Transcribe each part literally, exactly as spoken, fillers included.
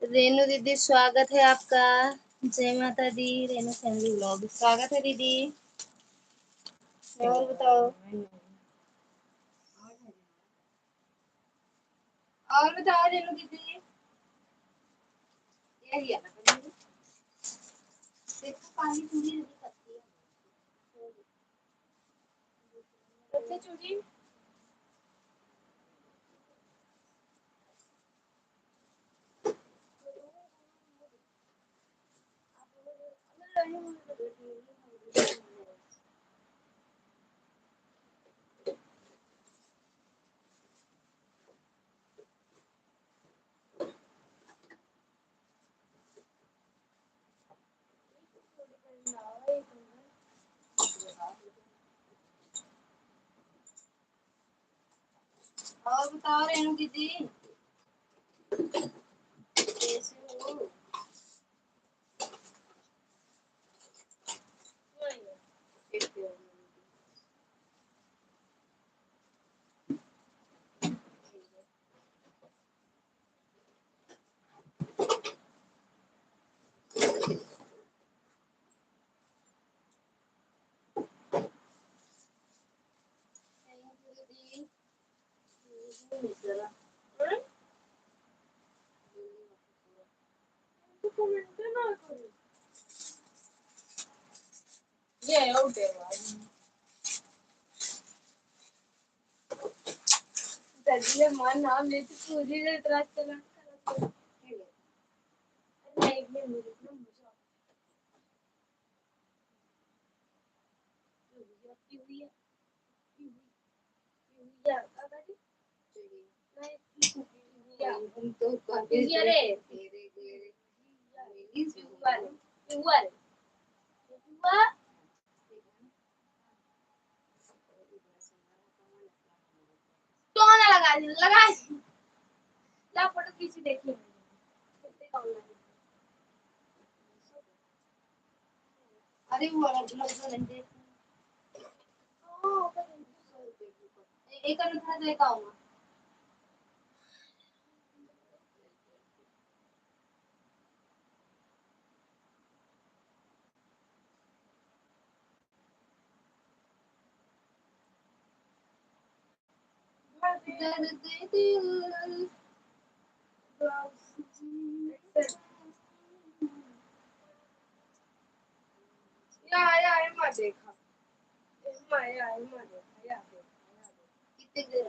रेनू दीदी, स्वागत है आपका। जय माता दी, रेनू फैमिली व्लॉग, स्वागत है दीदी। और बताओ, और बताओ रेनू दीदी। यही है ना, देखो, पानी पूरी नहीं करती है। अच्छा, चूड़ी। और बताओ रेणु दीदी, कैसे हो? ये हो गया। दर्जिया माँ नाम लेती पूरी रात चला। अरे एक मिनट, मुझे ना, मुझे पिहुआ, पिहुआ, पिहुआ, का कहते? पिहुआ। हम तो कहते पिहुआ रे। तेरे, तेरे। पिहुआ रे, पिहुआ रे। पिहुआ। क्यों ना लगा दी, लगा दी। ला फोटो खींच के देखिए। कितने का online। अरे वो वाला ब्लाउज तो नहीं देखी। हाँ, ओकर एक सौ रुपये के ऊपर। ए-, एक अन्य था, तो एक आऊंगा। दर्द दिल। या, या, एमा देखा। एमा, या, एमा देखा, या देखा, या देखा। कितने के?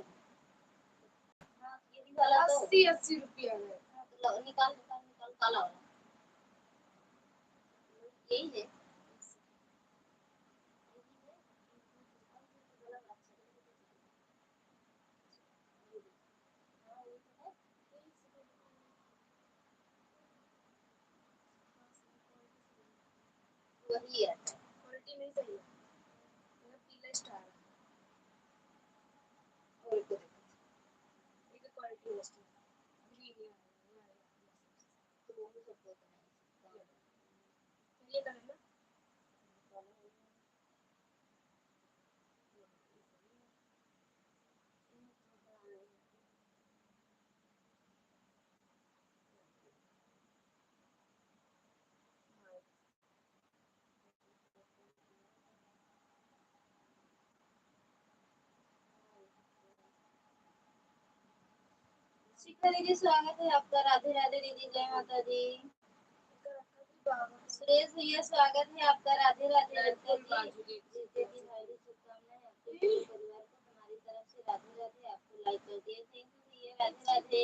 हाँ, ये वाला तो अस्सी, अस्सी रुपया है। हाँ, तो लो, निकाल, निकाल, निकाल, काला वाला। यही है। वही है। Quality नहीं सही है। मतलब पीला star है। और एक को देखो। एक quality है इसकी। Green है। तो वो भी सब बोलते हैं। ये कलर ना? शिखा दीदी, स्वागत है आपका। राधे राधे दीदी, जय माता दी। सुरेश भैया, स्वागत है आपका। राधे राधे अंकल जी। दीदी, हार्दिक शुभकामनाएं आपके पूरे परिवार को हमारी तरफ से। राधे राधे, आपको like कर दिया। Thank you भैया, राधे राधे।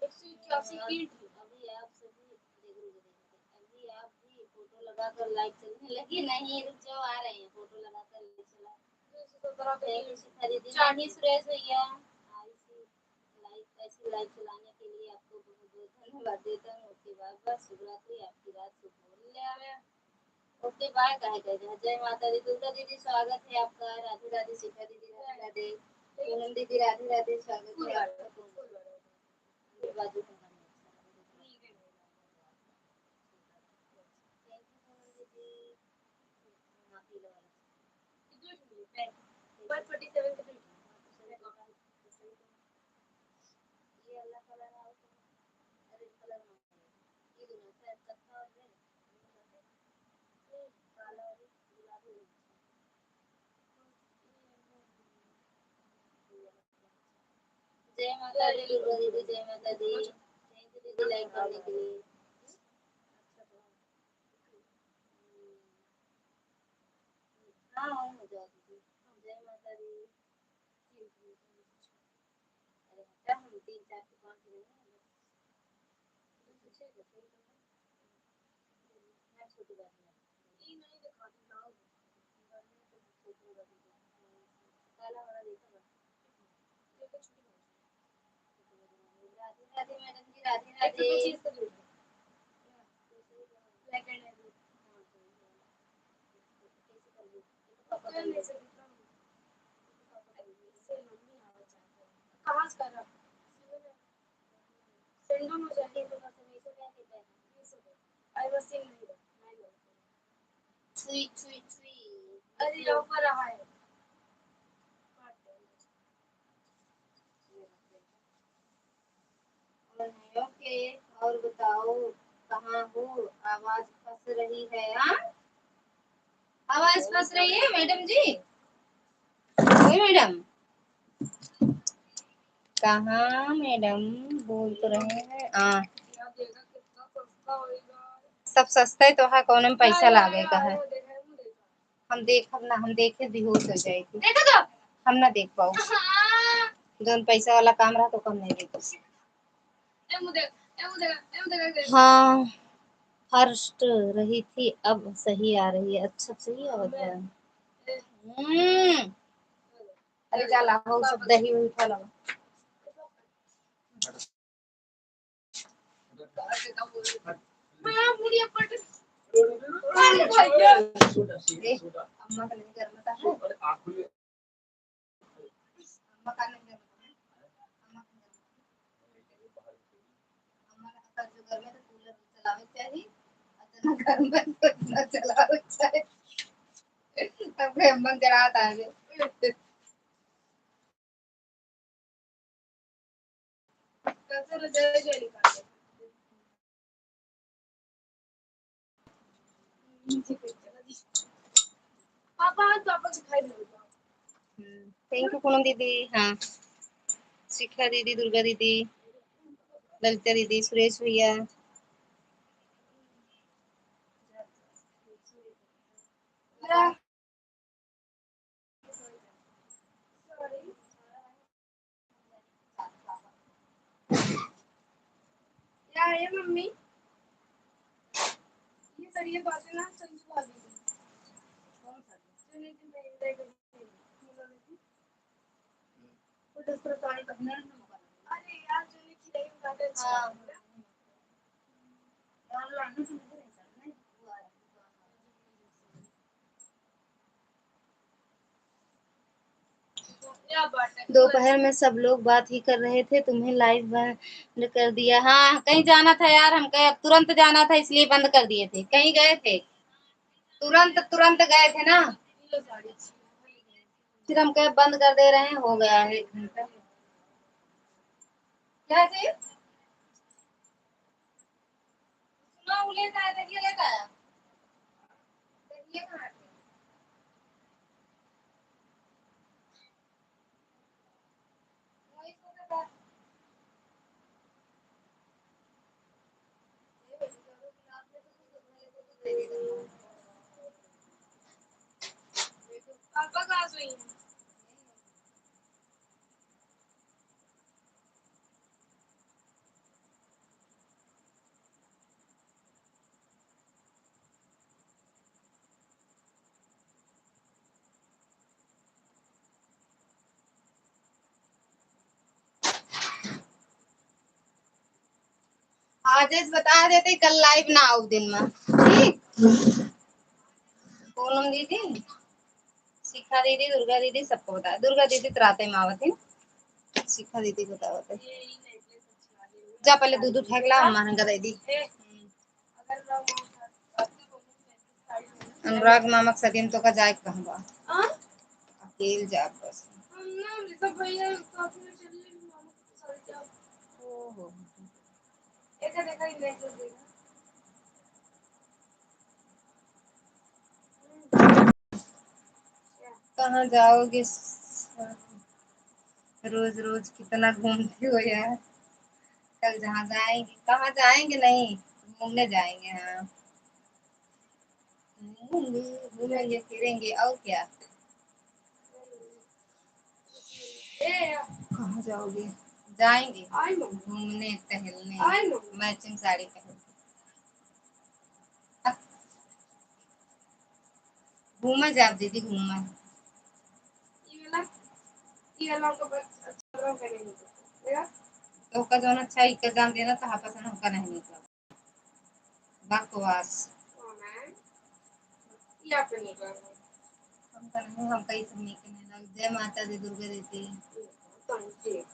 एक सौ इक्यासी की। अभी आप सभी, देखो, देखो, देखो, अभी आप भी फोटो लगाकर live चलने लगी। नहीं, रुक जाओ, आ रहे हैं, फोटो लगाकर live चला। दो सौ सत्रह पे देखो, शिखा दीदी, चार नहीं, सुरेश भैया, ऐसी live, ऐसी live चलाने के लिए आपको बहुत बहुत धन्यवाद देता हूँ। OK, बाय बाय, शुभ रात्रि, आपकी रात शुभ हो। ले आवे। OK, बाय, काहे कहे जाए। जय माता दी, दुर्गा दीदी, स्वागत है आपका। राधे राधे, शिखा दीदी, राधे राधे। पूनम दीदी, राधे राधे, स्वागत है आपका। बाजू का गाना अच्छा लगा। Thank you, पूनम दीदी। हाँ, पीला वाला। कितने की है? One forty seven कितने की? ये वाला colour है, और red colour में। जय माता दी, दुर्गा दीदी, जय माता दी। Thank you दीदी, like करने के लिए। हाँ, on हो जाओ दीदी। जय माता दी। अरे हटा, हम तीन चार के पाँच जने हैं। राधे राधे मैडम जी, राधे राधे। कहाँ से कर रहा? सेंडम हो जाए। I was saying नहीं, नहीं। छुई, छुई, छुई। अरे, यहाँ पर रहा है। और नहीं, OK, और बताओ, कहाँ हो? आवाज फंस रही है, हाँ? आवाज फंस रही है मैडम जी? ओए मैडम, कहाँ मैडम? बोल तो रहे हैं। हाँ। सब सस्ता है तो हाँ, कौन में पैसा लागे का है? हम देखब ना, हम देखे बेहोश हो जाए थी। देखो तो। हम ना देख पाओ। हाँ। जौन पैसा वाला काम रहा तो कम नहीं देखो। ए मुझे, ए मुझे, ए मुझे। हाँ, first रही थी, अब सही आ रही है। अच्छा, सही आवत है। हम्म। अरे जा लाओ, वो सब दही उही खा लो। ए, अम्मा का नहीं करना था। अम्मा का नहीं करना था। अम्मा का नहीं करना था। अम्मा का जो घर में तो कूलर चलावे चाहिए, और जो ना घर में तो ना चलावे चाहिए। तब के अम्मा जरा आता है। पापा, पापा से खाई दे। हम्म, thank you पूनम दीदी। हाँ, शिखा दीदी, दुर्गा दीदी, ललिता दीदी, सुरेश भैया। क्या है मम्मी? ये सर, ये बात है ना, संजू भाभी की। कौन सा? जो नहीं थी, मैं इधर गई थी। वो दस तरह साड़ी पहनना है ना, अरे यार, जो नहीं थी, रही बात है, अच्छा। हाँ। दोपहर में सब लोग बात ही कर रहे थे, तुम्हें live बंद कर दिया। हाँ, कहीं जाना था यार, हम कहे अब तुरंत जाना था, इसलिए बंद कर दिए थे। कहीं गए थे, तुरंत, तुरंत गए थे ना, फिर हम कहे बंद कर दे रहे हैं, हो गया है एक घंटा। क्या चीज? पापा कहाँ सोई? आज बता देते, कल live ना आऊ दिन में, ठीक? पूनम दीदी, शिखा दीदी, दुर्गा दीदी, सबको बता। दुर्गा दीदी तो राते में आवत है, शिखा दीदी को बतावत है। जा पहले दूध उठा के ला, अम्मा ने दे दी। अनुराग मामा के शादी में तोका जाए के कहबा। हाँ? अकेल जाब बस। हम ना, ऋषभ भैया साथ में चल लेंगे मामा के साथ जाओ। ओहो। कहाँ जाओगे? रोज रोज कितना घूमती हो यार। कल जहाँ जाएंगे, कहाँ जाएंगे? नहीं, घूमने जाएंगे। हाँ, घूमेंगे, घूमेंगे, फिरेंगे, और क्या। कहाँ जाओगे? जाएंगे घूमने, टहलने, मैचिंग साड़ी पहन के। घूमे जाब दीदी, घूमे। ई वाला, ई वाला हमको बस अच्छा लगा, हमका नहीं निकलता। देखा? तो ओका जौन अच्छा, इके दाम देना, तो आपस में हमका नहीं निकलता। बकवास। कौन है? ई आपके निकलता। हमका नहीं, हमका ई सब नीक नहीं लग। जय माता दी, दुर्गा देवी। तो ये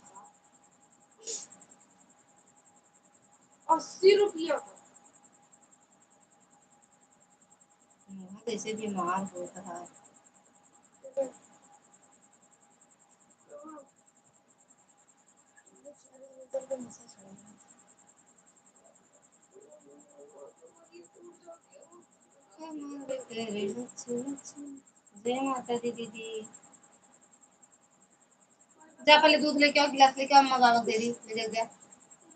अस्सी रुपया का। मुँह जैसे बीमार होत है। जय माता दी दीदी। जा पहले दूध लेके आओ, गिलास लेके आओ, अम्मा बाबा को दे दी, ले जा, जा।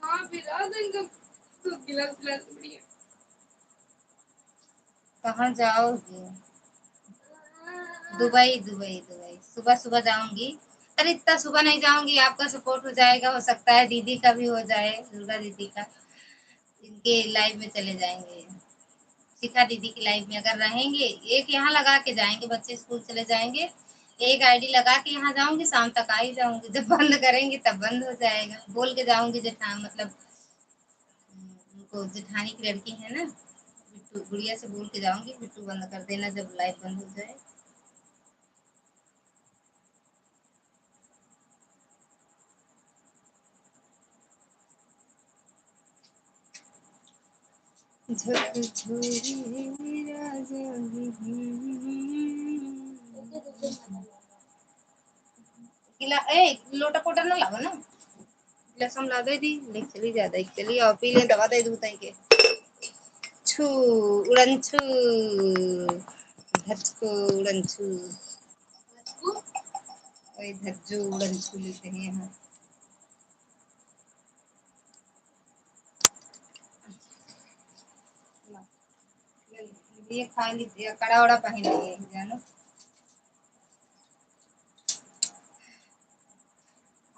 हाँ, पिला दो इनको, दूध गिलास पिला दो, बढ़िया। कहाँ जाओगे? Dubai, Dubai, Dubai. सुबह सुबह जाऊंगी। अरे, इतना सुबह नहीं जाऊंगी, आपका सपोर्ट हो जाएगा, हो सकता है दीदी का भी हो जाए, दुर्गा दीदी का। इनके लाइव में चले जाएंगे, शिखा दीदी की लाइव में अगर रहेंगे। एक यहाँ लगा के जाएंगे, बच्चे स्कूल चले जाएंगे, एक आईडी लगा के यहाँ जाऊंगी, शाम तक आ ही जाऊंगी। जब बंद करेंगे तब बंद हो जाएगा। बोल के जाऊंगी जेठा, मतलब, उनको, जेठानी की लड़की है ना, बिट्टू, गुड़िया से बोल के जाऊंगी, बिट्टू बंद कर देना जब लाइव बंद हो जाए। झकझोरी राजा। गिला-, ए, लोटा पोटा ना लावा ना। गिलास हम ला दे दी, ले चली जा दे, चली आओ, पी ले, दवा दे दूध के। छू, उड़न छू, धचको उड़न छू। ओए धज्जू उड़न छू लेते हैं यहाँ। ये खा लीजिए, कड़ा वड़ा पहन लिए जानो।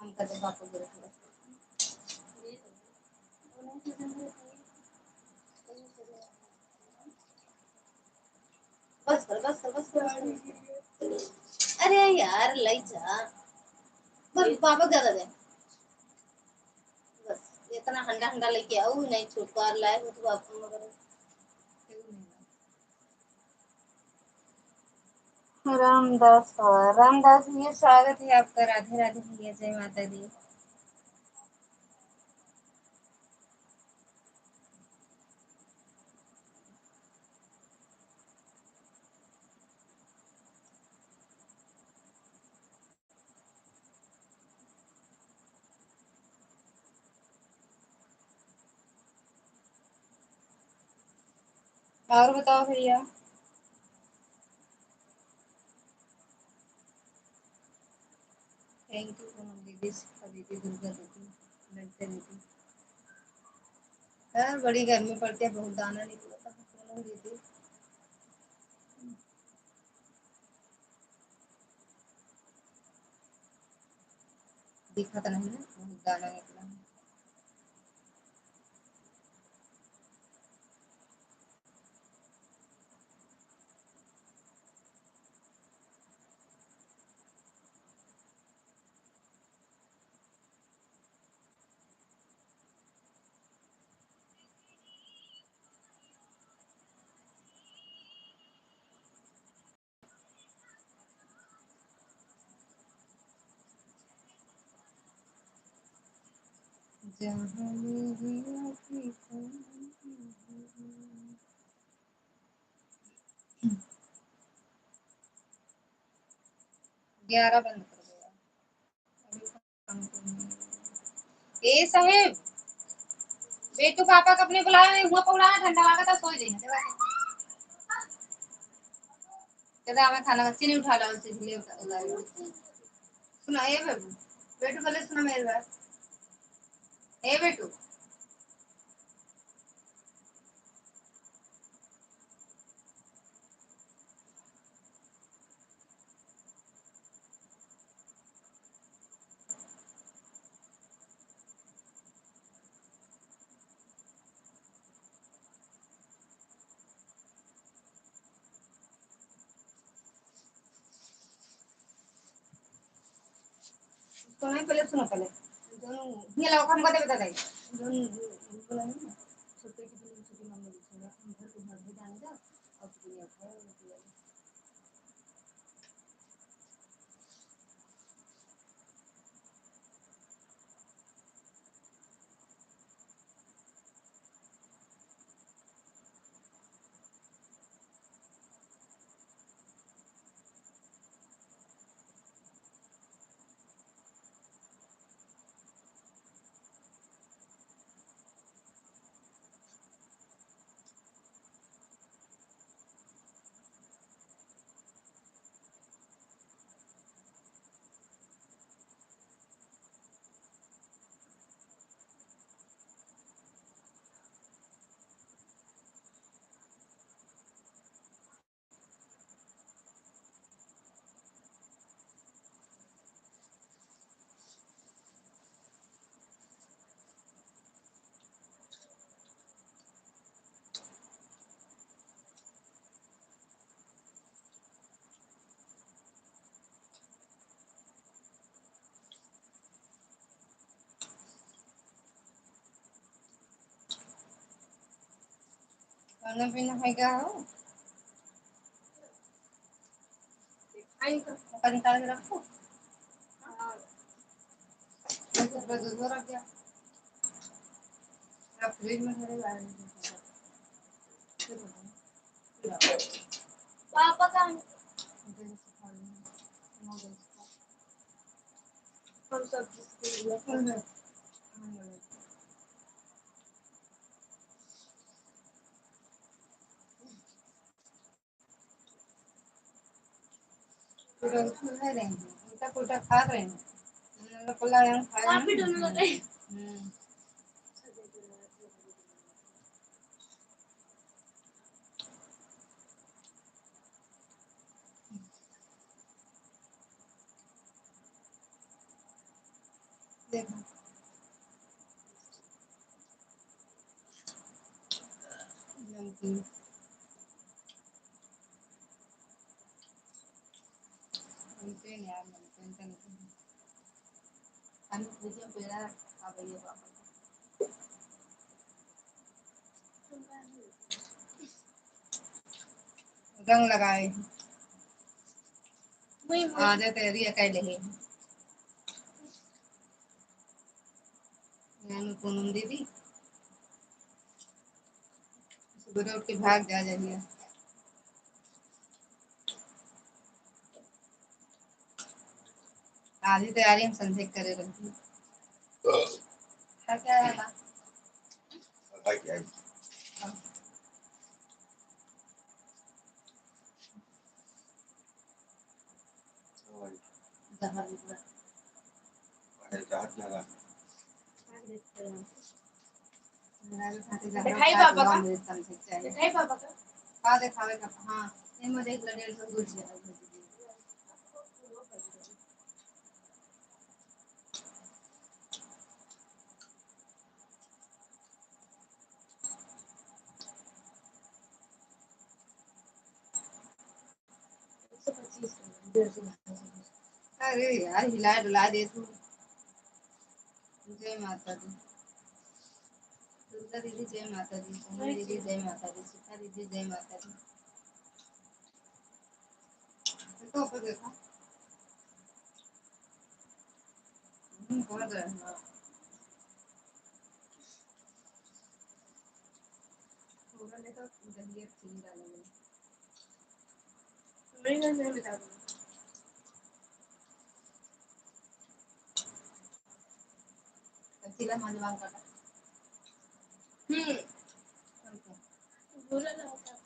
हमका तो बापू बोले थे। बस कर, बस कर, बस कर, बस कर। अरे यार, लई जा। बस, बाबा ज्यादा दे। बस, इतना हंडा हंडा लेके आओ, नहीं छुटकार लाए हो तो बापू मगर। रामदास, रामदास भैया, स्वागत है आपका। राधे राधे भैया, जय माता दी। और बताओ भैया। Thank you सोनम दीदी, शिखा दीदी, दुर्गा दीदी, ललिता दीदी। यार, बड़ी गर्मी पड़ती है, बहुत दाना निकला था सोनम दीदी। दिखत नहीं ना, बहुत दाना निकला है। जहाँ मेरी आँखें कहाँ है। ग्यारह बंद कर दो यार। ए साहेब, बेटू पापा के अपने बुलाए, हुआ पौड़ा है, ठंडा लागत है, सोई जाइए। कहता, "हमें खाना, चीनी उठा लो, चीनी ले उठा, उठा लो।" सुना, ए बाबू, बेटू, पहले सुना मेरी बात। ए बेटू। तो नहीं, पहले सुनो, पहले। दोनों, ये लो, हम बता, बता दें। दोनों, बोला नहीं ना, छोटे की दोनों छोटी मम्मी, छोटा, हम घर को घर भी जाने दो, और दुनिया को घर भी जाने दो। खाना पीना है क्या हो? खाई तो ओका निकाल के रखो। हाँ। बस, बस, दूध रख दिया। अब फ्रिज में थोड़े बाहर निकाल दो। पापा का नूडल्स खा लेंगे। नूडल्स खा। हम सब जिसके लिए। हम्म। पूरा उठल है रहे हैं, उल्टा पुल्टा खा रहे हैं। उन्होंने बोला, "हम खा रहे आप भी हैं।" दोनों लगे। हम्म। देखो। नमकीन। नमकीन यार, नमकीन तो नहीं। हम तुझे पेड़ा खा गई है पापा। रंग लगाए। वही, वही। आजा तैयारी अकेले है। यहाँ में पूनम दीदी। सुबह उठ के भाग जा जाइए। आधी तैयारी हम संजय के करे रहती। का क्या है बा? पता क्या है? हाँ। जहर निकला। अरे, जहर लगा। दिखाई पापा का? दिखाई पापा का? का दिखावे का? हाँ, ये मुझे एक डेढ़ सौ दूर से है। अरे यार, हिला डुला दे तू। जय माता दी। दुर्गा दीदी, जय माता दी। सोनी दीदी, जय माता दी। शिखा दीदी, जय माता दी। देखो, ऊपर देखो। हम्म, बहुत है, हाँ। थोड़ा लेकर दही और चीनी डालेंगे। नहीं, नहीं, नहीं, मिला दूंगा। कच्चीला मंजवान काटा। हम्म। बुरा ना होता।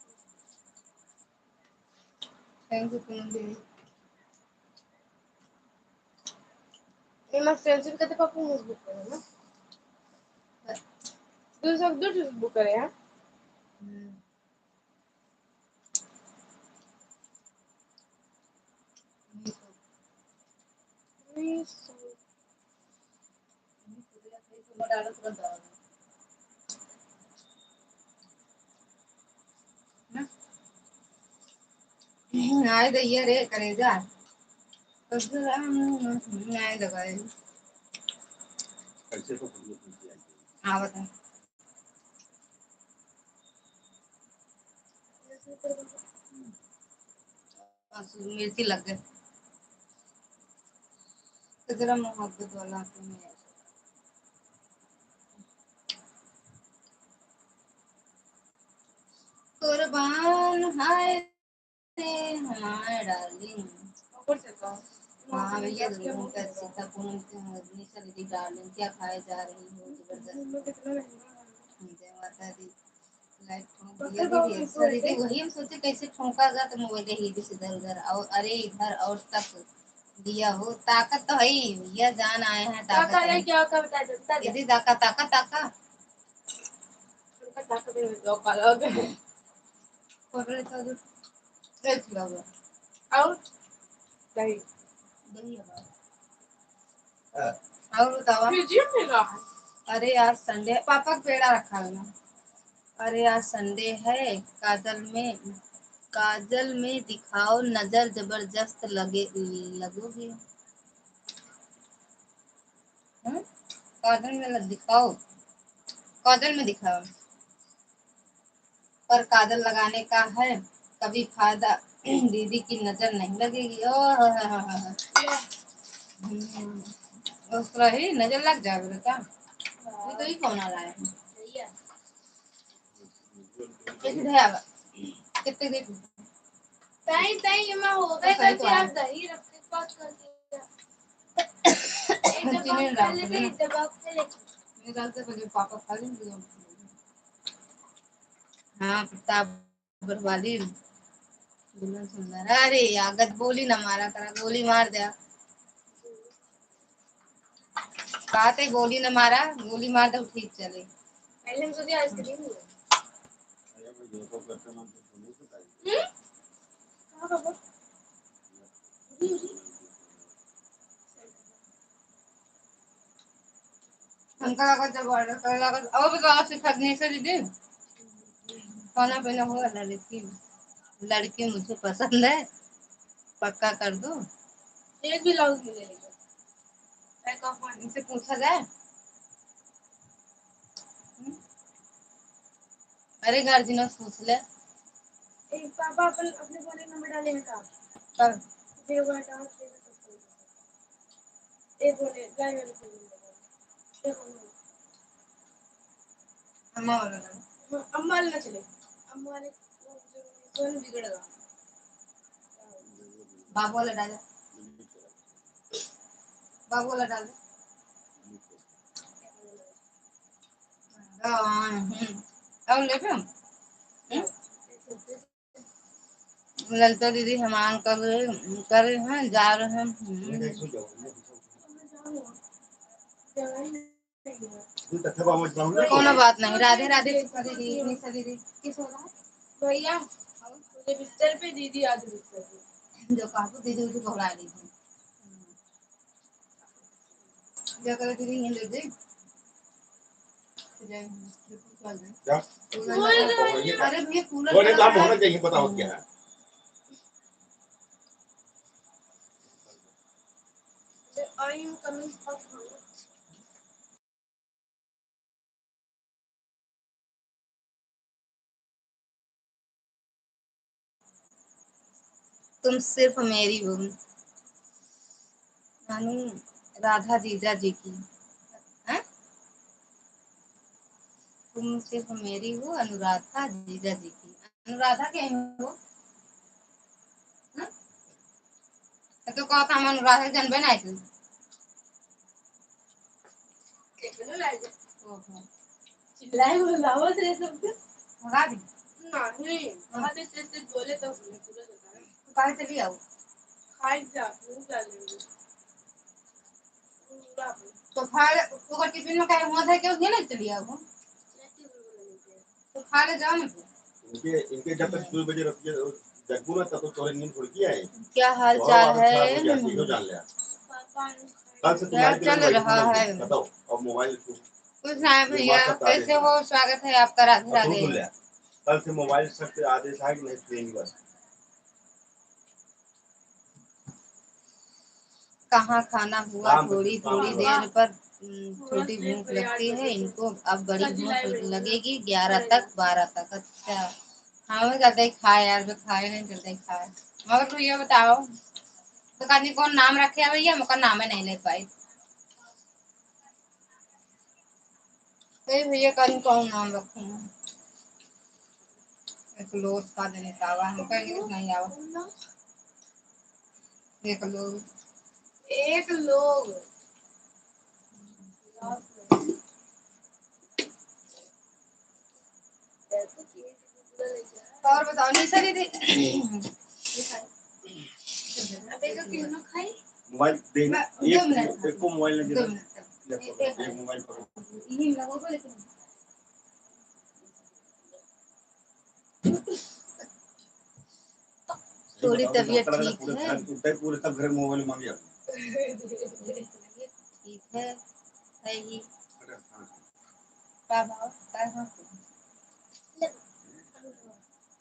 Thank you, पूनम दीदी। ये मैं स्टेंसिल करते पापा मुझे बुक करे ना। दो सौ, दो सौ बुक करे हैं। हम्म। आए दैया रे करेजा। तो फिर हम, हम आए दबाए। कैसे तो हम लोग पीछे आए। हाँ, बता। आंसू, मिर्ची लग गए। तो जरा मोहब्बत वाला आंसू में। कुर्बान हाय रे हमार डार्लिंग। ऊपर से तो। हाँ, भैया, दुल्हन का सीता पूनम से निशा दीदी डार्लिंग, क्या खाए जा रही हो? जबरदस्त। जय माता दी। लाइट ठोंक दिया दीदी। अच्छा दीदी, वही हम सोचे कैसे ठोंका गा, तो मोबाइल ही इधर से इधर उधर। और अरे, इधर और तक दिया हो, ताकत तो है ही, भैया जान आए हैं, ताकत है। क्या होता है, बता दे। दीदी, ताका, ताका, ताका। उनका ताकत है, जो काला हो गया। पकड़े तो जो, देख लो। और दही। दही है। और बतावा। फ्रिज में रहा है। अरे, आज संडे है, पापा का पेड़ा रखा है ना। अरे, आज संडे है, काजल में, काजल में दिखाओ नजर, जबरदस्त लगे, लगोगे। हम्म? काजल में लग-, दिखाओ, काजल में दिखाओ। पर काजल लगाने का है, कभी फायदा दीदी की नजर नहीं लगेगी। ओ हो हो हो हो। हम्म, उसका ही नजर लग जाएगा बेटा। ये तो ही कौन आ रहा है? कैसे है अब? कितने देर? ताई, ताई, ये मैं हो गए तो सही करके तो आप है। दही रख के पास कर दिया। एक दबाव चीनी खा डाल लेते, दो ना। एक दबाव खा लेते। नहीं डालते तो जो पापा खा लेंगे, हम खा लेंगे। हाँ, प्रतापगढ़ वाली दुल्हन सुंदर। अरे, आगत बोली ना मारा करा, गोली मार दिया। बात है, गोली ना मारा, गोली मार दो, ठीक चले। पहले हम सोचे आइसक्रीम हुआ। हम्म? कहाँ का बोल? हमका लागत जब order करे लागत, अब तो आप सिखा नहीं से दीदी। खाना पीना हुआ लड़की, लड़की मुझे पसंद है, पक्का कर दो। एक भी लाओ मिलेगा। इनसे पूछा जाए। हम्म? अरे गार्जियन से पूछ ले। ए, पापा अपन, अपने फोन में नंबर डाले हैं का? कर। जीरो वन आठ आठ छः सत्तर। ए, बोले, line वाले फोन में। ए, फोन में। अम्मा वाला डाल। हाँ, अम्मा वाला ना चले। अम्मा वाले, वो जो, फोन बिगड़ेगा। बाबू वाला डाल। बाबू वाला डाल। हाँ, हम्म। और लेबे? हम्म? ललता दीदी हमार कर रहे, कर रहे हैं, जा रहे हैं। हम्म। कोनो बात नहीं। राधे राधे दीदी, निशा दीदी। किस हो रहा है? भैया, मुझे बिस्तर पे दीदी आज बिस्तर पे। जो कहबो दीदी उठी पकड़ा लीजिए। क्या करे दीदी, ये ले दे। जा। अरे भैया, कूलर बोले, काम होना चाहिए, बताओ क्या है? I am coming for तुम सिर्फ मेरी हो, अनुराधा जीजा जी की, हैं? तुम सिर्फ मेरी हो, अनुराधा जीजा जी की। अनुराधा के हो? हाँ? तो कहता हम अनुराधा जनबे नहीं तू। ओहो। चिल्लाए बोलावत रहे सबके। भगा दी। नहीं, हाँ। बहुत तेज तेज बोले तो हमें पूरा बता। तू काहे चली आओ? खाई जा, भूख लग रही है। तो खा ले, ओकर टिफिन में काहे हुआ था, क्यों नहीं चली आओ? तो खा ले, जाओ ना फिर। इनके, इनके जब तक दो बजे रख के जगबू ना, तब तक तोरे नींद उड़ के आए। क्या हाल चाल है? हो जाती है, जान ले। कल से तुम्हारी चल रहा है। बताओ, अब मोबाइल कुछ ना है भैया, कैसे हो? स्वागत है आपका, राधे राधे। कल से मोबाइल सख्त आदेश आए कि नहीं छुएंगे बस। कहाँ खाना हुआ? थोड़ी थोड़ी देर पर, हम्म, छोटी भूख लगती है इनको, अब बड़ी भूख लगेगी ग्यारह तक, बारह तक। अच्छा, हाँ, वो ज्यादा ही खाए यार, जो खाए नहीं ज्यादा ही खाए। मगर तू ये बताओ, तो कहानी कौन नाम रखे है भैया? हम ओकर नामे नहीं ले पाई। ए भैया, कल कौन नाम रखूं? एक लोग का देने का आवा, हमको इंग्लिश नहीं आवा। एक लोग। एक लोग। और बताओ, निशा दीदी। मोबाइल दे, मैं, एक, दो मिनट। एक को मोबाइल नहीं दो देना। मिनट। एक, एक मोबाइल पकड़ो। यही लगा को लेकिन थोड़ी तबीयत ठीक है। पूरे सब घर मोबाइल मांगे। ठीक है, है ही। का भाव? का भाव?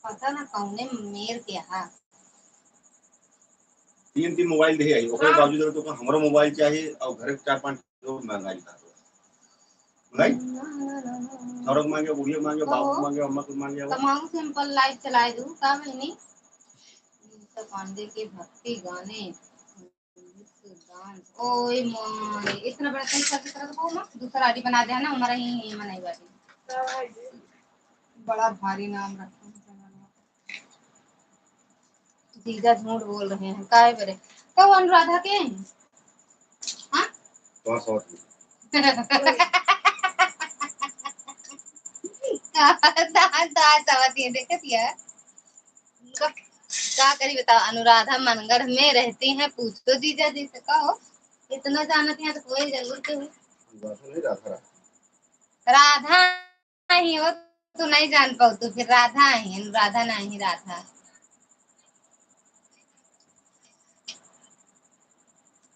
पता ना कौने मेर के हा। तीन, तीन मोबाइल दे आई, ओकरे बावजूद तो हमरो मोबाइल चाहिए और घर के चार पांच लोग महंगाई का। भाई, औरत मांगे, बुढ़िया मांगे, बाबू मांगे, अम्मा को मांगे, तो मांगू सिंपल लाइफ चलाए दू, का बहनी? तो पांडे के भक्ति गाने। Dance। ओए माय, इतना बड़ा कहीं सर्च करत हो, मत दूसरा आईडी बना दे ना, हमारा ही मनाई बाटी। बड़ा भारी नाम रखा है जमाना का। जीजा झूठ बोल रहे हैं, काहे बरे? कब अनुराधा के? हाँ? पाँच सौ। का, का, का, का, देखत या? का, का करी बताओ, अनुराधा मनगढ़ में रहती हैं, पूछ तो जीजा जी से, कहो, इतना जानत हैं तो कोई जरूर के हो। राधा नहीं, राधा राधा। राधा ही हो, तू नहीं जान पाओ, तू फिर राधा ही, अनुराधा नहीं, राधा।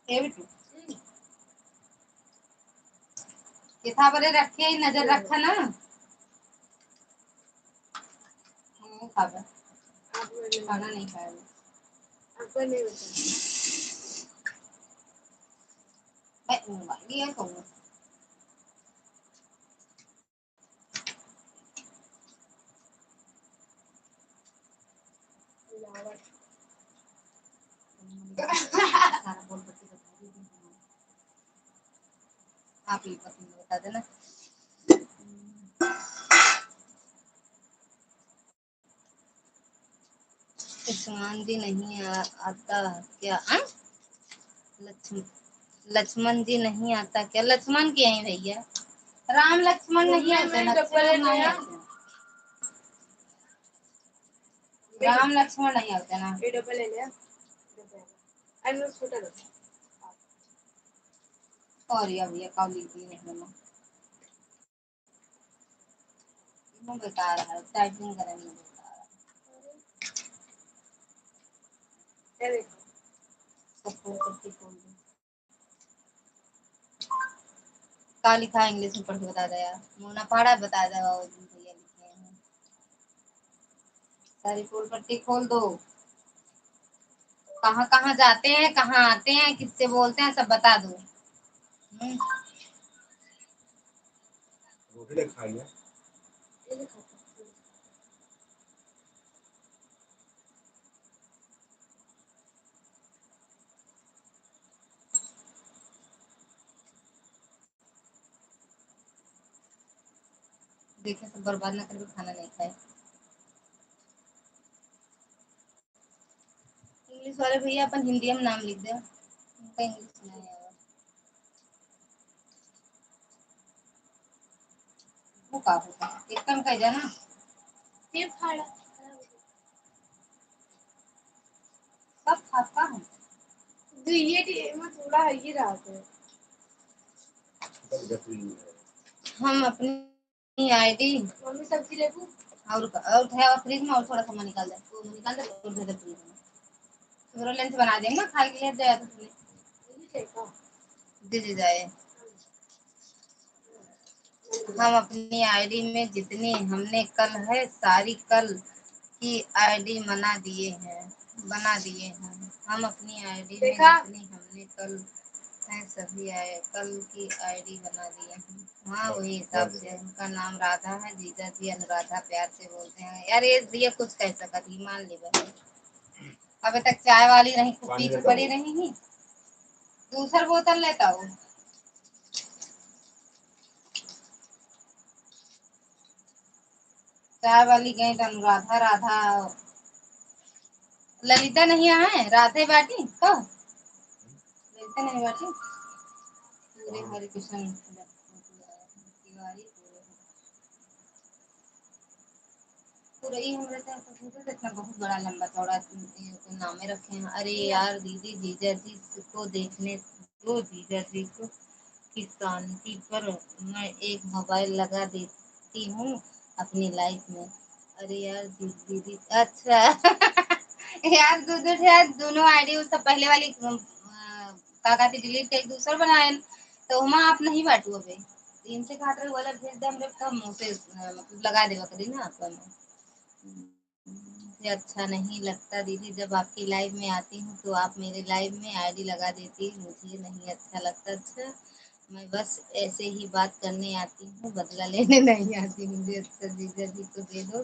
ए बिट्टू। किथा बरे रखे ही नजर रखा ना। हम खाबे। खाना नहीं खाए। आपको नहीं बता। ए, मोबाइल ये कौन? आप ही पसंद बता देना। लक्ष्मण जी नहीं आ-, आता क्या? आ? लक्ष्म-, लक्ष्मण जी नहीं आता क्या? लक्ष्मण के हैं भैया, राम लक्ष्मण नहीं आते ना, लक्ष्मण नहीं आते। राम लक्ष्मण नहीं आते ना। ये डबल ले लिया। अरे, छोटा दो। और ये भैया, का लिख दिए हैं ना। इतना बेकार है, टाइपिंग करे में बेकार है। क्या देखो? सब फोन करके खोल दो। का लिखा है इंग्लिश में, पढ़ के बता दे यार। मोना पहाड़ा बता दे, बाबू जी भैया लिखे हैं। सारी पोल पट्टी खोल दो। कहाँ कहाँ जाते हैं, कहाँ आते हैं, किससे बोलते हैं, सब बता दो। हम्म। रोटी ले खा लिया। देखे, सब बर्बाद ना करके खाना नहीं खाए। इंग्लिश वाले भैया अपन हिंदी में नाम लिख दे, उनका इंग्लिश नहीं आवे। वो का होता है? एकदम कह जाना। ये फाड़ा। सब खाता है। तो ये टी-, एमा थोड़ा है, ये रहत है। हम अपनी आईडी मम्मी सब्जी लेबू। और का, और है फ्रिज में, और थोड़ा सा निकाल दे, वो निकाल दे और दे दे फ्रिज में। थोड़ा लंच बना देंगे ना, खाए के लिए जाए तो। जी जी जाए। हम अपनी आईडी में जितनी हमने कल है, सारी कल की आईडी बना दिए हैं, बना दिए हैं। हम अपनी आईडी में देखा? जितनी हमने कल है, सभी आए, कल की आईडी बना दिए हैं। हाँ, वही हिसाब से। उनका नाम राधा है, जीजा जी अनुराधा प्यार से बोलते हैं। यार, ये, ये कुछ कह सकत ही, मान ले बस। अबे तक चाय वाली नहीं, पानी पीछे लेता पड़ी हूँ। रही ही। दूसर बोतल लेता हूँ। चाय वाली गई तो अनुराधा, राधा, ललिता नहीं आए, राधे बाटी, कहो। ललिता नहीं बाटी। पूरे हरे कृष्ण तिवारी, पूरे, पूरे ही हमरे साथ तो पूरे इतना बहुत बड़ा लंबा चौड़ा, ये तो नामे रखे हैं। अरे यार दीदी, जीजा जी को देखने दो, जीजा जी को की शांति पर मैं एक मोबाइल लगा देती हूँ अपनी लाइफ में। अरे यार दी-, दीदी, अच्छा। यार दो, दो ठे यार, दोनों आईडी, वो सब पहले वाली, अ, का कहती, डिलीट करके दूसर बनाए, तो वहाँ आप नहीं बाटू अबे। इनसे कहा था, वाला भेज दे, हम लोग तो मुँह से, अ, मतलब लगा देवा करी ना अपन। मुझे अच्छा नहीं लगता दीदी, जब आपकी लाइव में आती हूँ तो आप मेरे लाइव में आईडी लगा देती, मुझे नहीं अच्छा लगता। अच्छा, मैं बस ऐसे ही बात करने आती हूँ, बदला लेने नहीं आती। मुझे अच्छा जीजा जी को दे दो,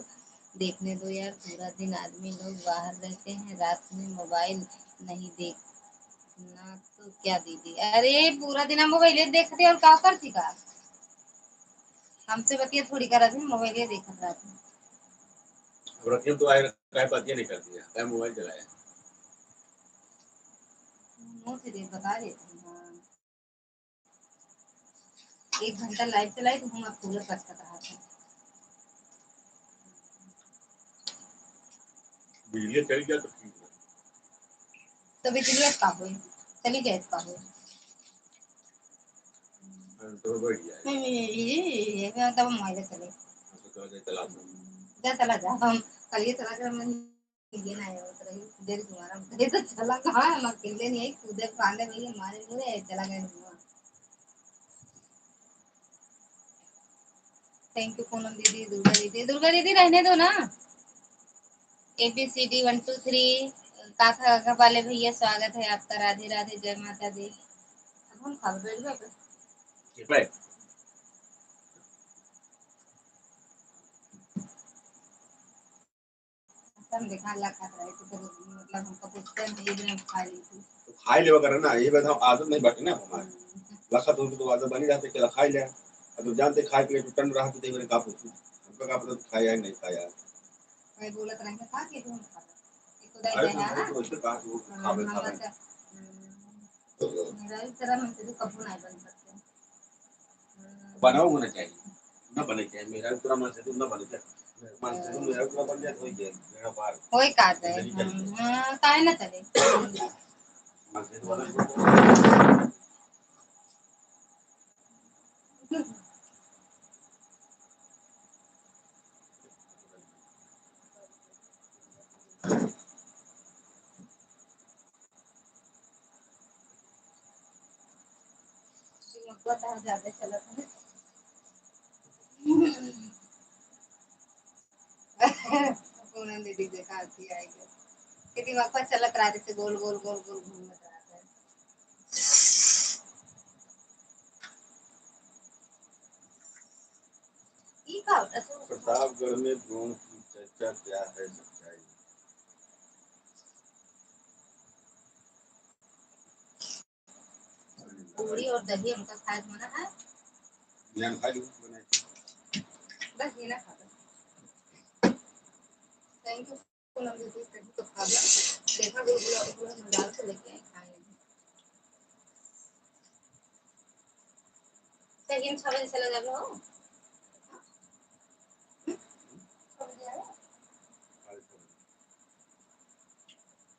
देखने दो यार, पूरा दिन आदमी लोग बाहर रहते हैं, रात में मोबाइल नहीं देखना तो क्या दीदी? अरे पूरा दिन हम मोबाइल देखते और का करती का? हमसे बतिया थोड़ी करत है, मोबाइल देखत रहती। अब रतिया तो आए, काहे बतिया नहीं करती है, काहे मोबाइल चलाए? मुँह से दे, बता देती हूँ, हाँ। एक घंटा लाइव चलाई तो हम अब पूरा कर सक रहा था। बिजली चली जाए तो ठीक है। तो बिजली का होई, चली जाए का होई। हाँ, तो बढ़ जाए। नहीं, नहीं, ये, ये, ये, ये, तब मोबाइल चले। अच्छा, तो चला दो। जा चला जा, हम कल ये चला कर हम ये ना आया, उतरा ही, देर तुम्हारा, ये तो चला कहाँ है, हम अकेले नहीं आई, कूदे फांदे में ये मारे मुझे, चला गया हुआ। Thank you पूनम दीदी, दुर्गा दीदी, दुर्गा दीदी रहने दो ना। A B C D one two three, काका, काका वाले भैया, स्वागत है आपका, राधे राधे, जय माता दी। अब हम खा बैठ गए। ठीक है। हम देखा ला खात रहे, तो फिर मतलब हमको पूछते हैं, ये दिन हम खा ली थी। तो खाई लेवा करे ना, ये बताओ, आदत नहीं बाटे ना हमारे। हम्म। लखत हो तो आदत बनी रहते, केला खाई ले। अब जब जानते खाए पिए तो टन रहा, तो तेरे का पूछू, हमका का पता खाया है, नहीं खाया। मैं बोलत रहे, खा के तुम खा लो। एक तो अरे, दे तो है, तो हाँ? वैसे कहा कि वो हाँ, खावे, हम खावे। अच्छा, हम्म, मेरा इस तरह मन से तो कबू नहीं बन सकते। बनाओ होना चाहिए, ना बने चाहिए। मेरा पूरा मन से तो ना बने चाहिए। मन से तो मेरा पूरा बन जाए, तो वही है, मेरा बार। वही कहा जाए, जिंदगी चली जाए। हाँ, हाँ, काहे ना चले? मन से तो बना। दिमाग बहुत ज्यादा चलत है। पूनम दीदी देखा आती है, कि दिमाग पर चलत रहते से गोल, गोल, गोल, गोल घूमत रहता है। ई का होता है? प्रतापगढ़ में ड्रोन की चर्चा, क्या है सच्चाई? पूरी और दही हमका खाए के मना है। बस ये ना खा लो। Thank you। पूनम दीदी, कहीं तो खा लो। देखा गुलगुला, गुलगुला में डाल के लेके आए, खाएंगे। सही में छह बजे चला जाबे हो? छह बजे आवे?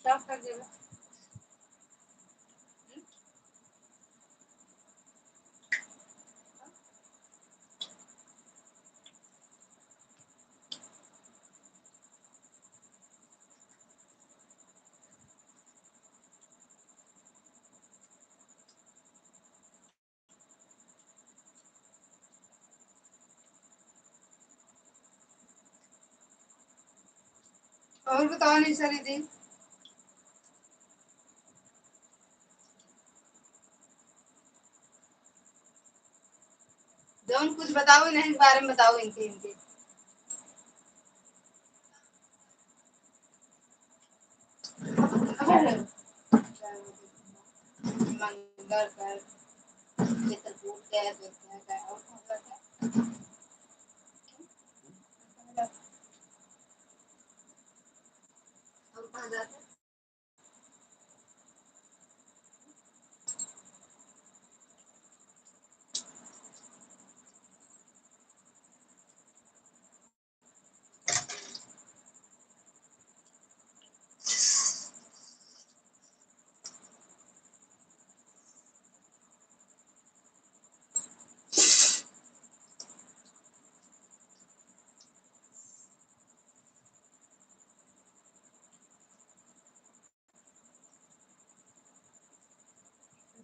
क्या कर देबे? और बताओ नहीं सर जी, जौन कुछ बताओ, इन्हीं के बारे में बताओ, इनके, इनके। मंगल पर चित्रकूट गए, अयोध्या गए, और कहाँ गए? और कहाँ जाते?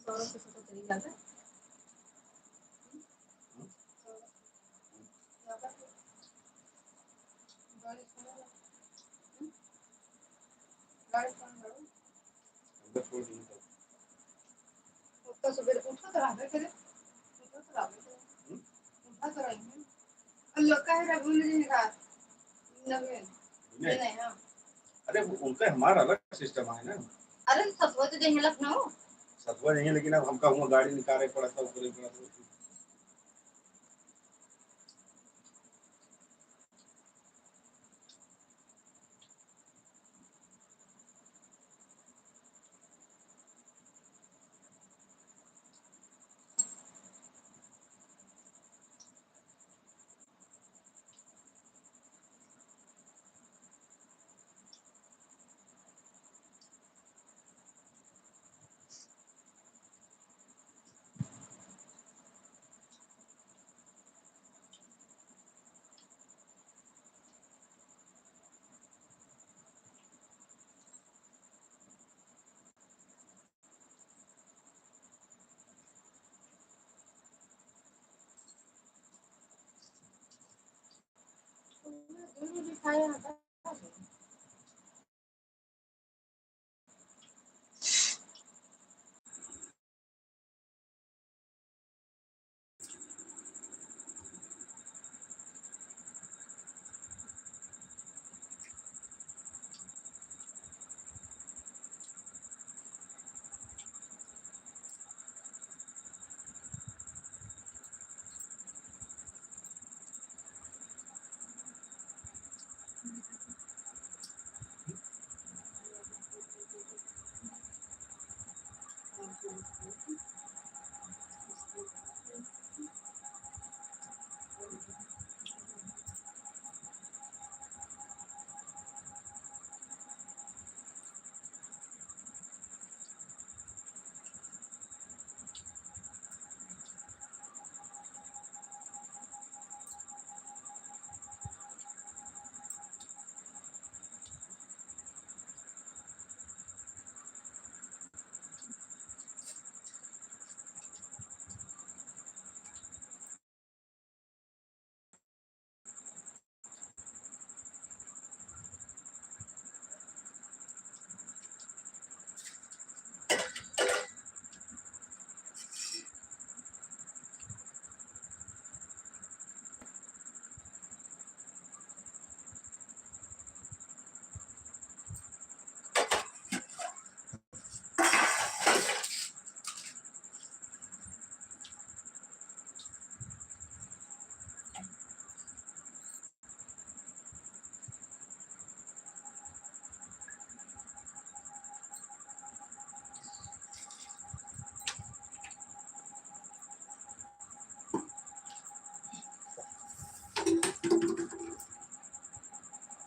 सौरभ के साथ चली जाते। गाड़ी कौन गाड़ी? उठा तो रहबे करे, उठा तो रहबे करे। हम्म? उठा तो रही है। और लोग का है रघुवीर जी का? नवीन। विनय। विनय, हाँ। अरे, वो उनका हमारा अलग सिस्टम है ना। अरे, सतुआ तो देंगे लखनऊ। सतुआ देंगे, लेकिन अब हमका हुआ गाड़ी निकाले पड़ा था, ऊपर पड़ा था।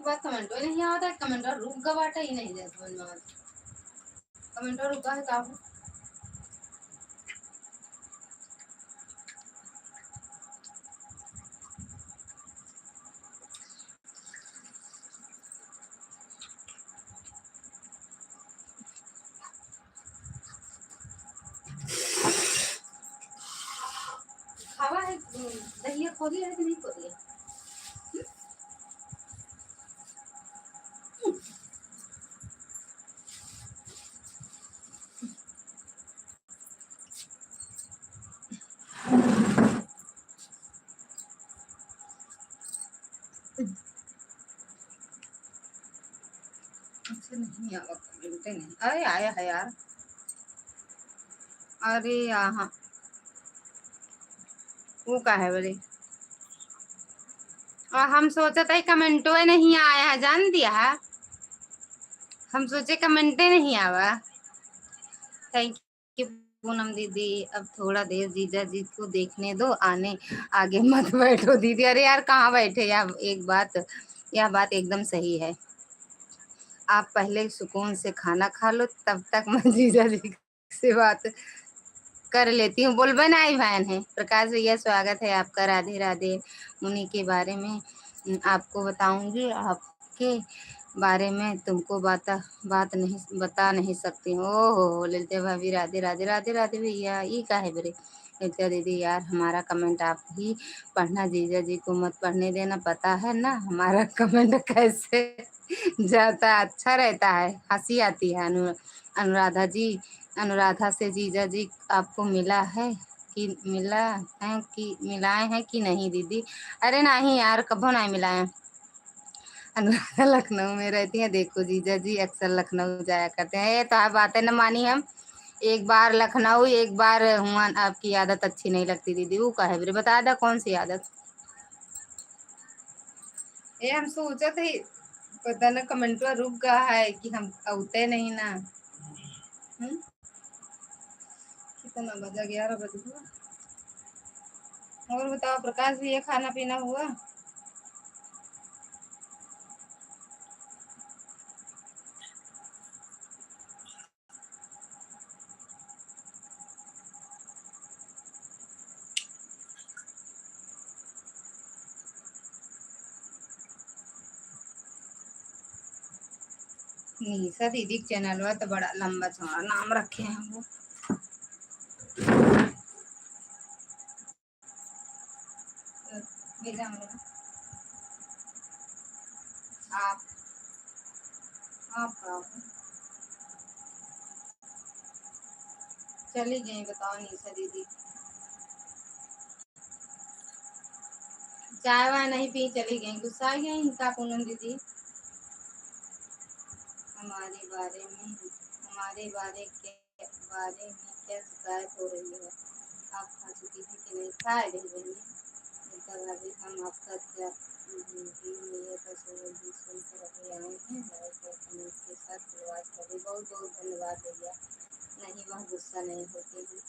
बात कमेंटो नहीं आवत है, कमेंटो रुक गवा बाटे, ई नहीं जात समझ में आवत। कमेंटो रुका है का हो? खावा है, दहिया खोदी है कि नहीं खोदी है? हम्म? नहीं। अरे आया है यार। अरे यहाँ वो का है बोले? और हम सोचत है कमेंटो नहीं आया है, जान दिया है। हम सोचे कमेंटे नहीं आवा। Thank you पूनम दीदी। अब थोड़ा देर जीजा जी को देखने दो, आने आगे मत बैठो दीदी। अरे यार, कहाँ बैठे यार? एक बात, यह बात एकदम सही है। आप पहले सुकून से खाना खा लो, तब तक मैं जीजा जी से बात कर लेती हूँ। बोलबे ना आई बहन है। प्रकाश भैया, स्वागत है आपका। राधे राधे। उन्हीं के बारे में, उम, आपको बताऊंगी, आपके बारे में तुमको बात, बात नहीं, बता नहीं सकती हूँ। ओहो, ललिता भाभी, राधे राधे। राधे राधे भैया। ई का है बरे? ललिता दीदी, यार, हमारा कमेंट आप ही पढ़ना, जीजा जी को मत पढ़ने देना। पता है ना हमारा कमेंट कैसे जाता, अच्छा रहता है, हंसी आती है। अनु-, अनुराधा जी, अनुराधा से जीजा जी आपको मिला है कि, मिला है कि, मिलाए हैं कि नहीं दीदी? अरे नहीं यार, कभो नहीं मिलाए। अनुराधा लखनऊ में रहती है। देखो जीजा जी अक्सर लखनऊ जाया करते हैं। ये तो आप बातें न मानी, हम एक बार लखनऊ, एक बार हुआ। आपकी आदत अच्छी नहीं लगती दीदी। वो का है बरे, बता दा कौन सी आदत? ये हम सोचत ही, पता न कमेंटवा रुक गया है कि हम आउते नहीं ना। हम्म? कितना बजा? ग्यारह बज गया। और बताओ प्रकाश भैया, खाना पीना हुआ? निशा दीदी के चैनलवा तो बड़ा लंबा चौड़ा नाम रखे हैं वो। भेजा हमरे। आप, आप का हो? चली गई, बताओ निशा दीदी। चाय वाय नहीं पी, चली गई, गुस्सा गई का पूनम दीदी? हमारे बारे में, हमारे बारे के बारे में क्या शिकायत हो रही है? आप खा चुकी थी कि नहीं? खा रही बहनी। ललिता भाभी, हम आपका क्या, हम्म, ये तो सुन, सुन कर अभी आए हैं। लाइक और कमेंट के साथ धन्यवाद सभी। बहुत बहुत धन्यवाद भैया। नहीं, वह गुस्सा नहीं होती है।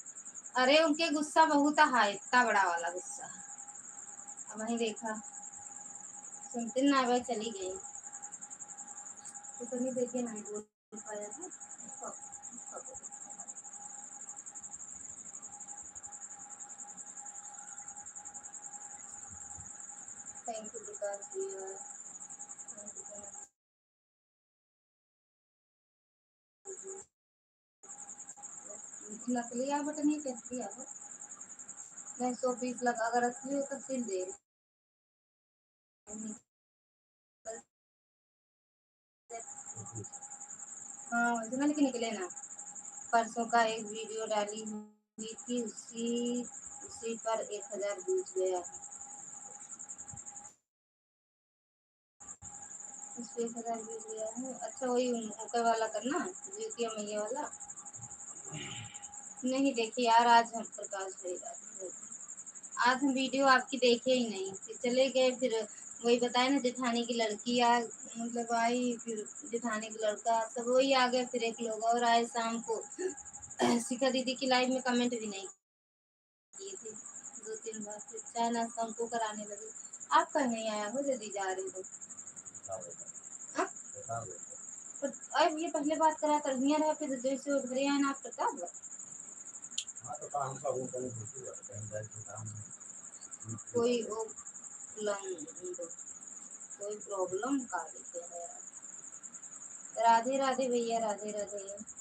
अरे, उनके गुस्सा बहुत है, इतना बड़ा वाला गुस्सा। अब वहीं देखा, सुनते ना, वह चली गई। तो सुनी, देखिए ना, बोल पाया है। Thank you, विकास भैया। Thank you so much। नकली आ बटन, ये कैसे आ? नहीं, सौ बीस लगा, अगर असली हो तो सिल दे। हाँ, ओरिजिनल के निकले ना। परसों का एक वीडियो डाली हुई थी, उसी, उसी पर एक हजार views गया है। उस पे एक हजार views गया है। अच्छा, वही उन-, ऊपर वाला करना, ज्योतिया मैया वाला। नहीं देखी यार, आज हम प्रकाश भाई, आज हम वीडियो आपकी देखे ही नहीं, फिर चले गए। फिर वही बताए ना, जेठानी की लड़की आ, मतलब आई, फिर जेठानी की लड़का, सब वही आ गए। फिर एक लोग और आए शाम को, शिखा दीदी की लाइव में कमेंट भी नहीं किए थे दो तीन बार, फिर चाय नाश्ता उनको कराने लगे। आप कहीं नहीं आया हो, जल्दी जा रहे हो। हाँ? पर अब ये पहले बात करा कर हियाँ रहा, फिर जैसे वो घरे आए ना, आप करता हुआ। कोई वो कोई problem का लिखे है? राधे राधे भैया, राधे राधे।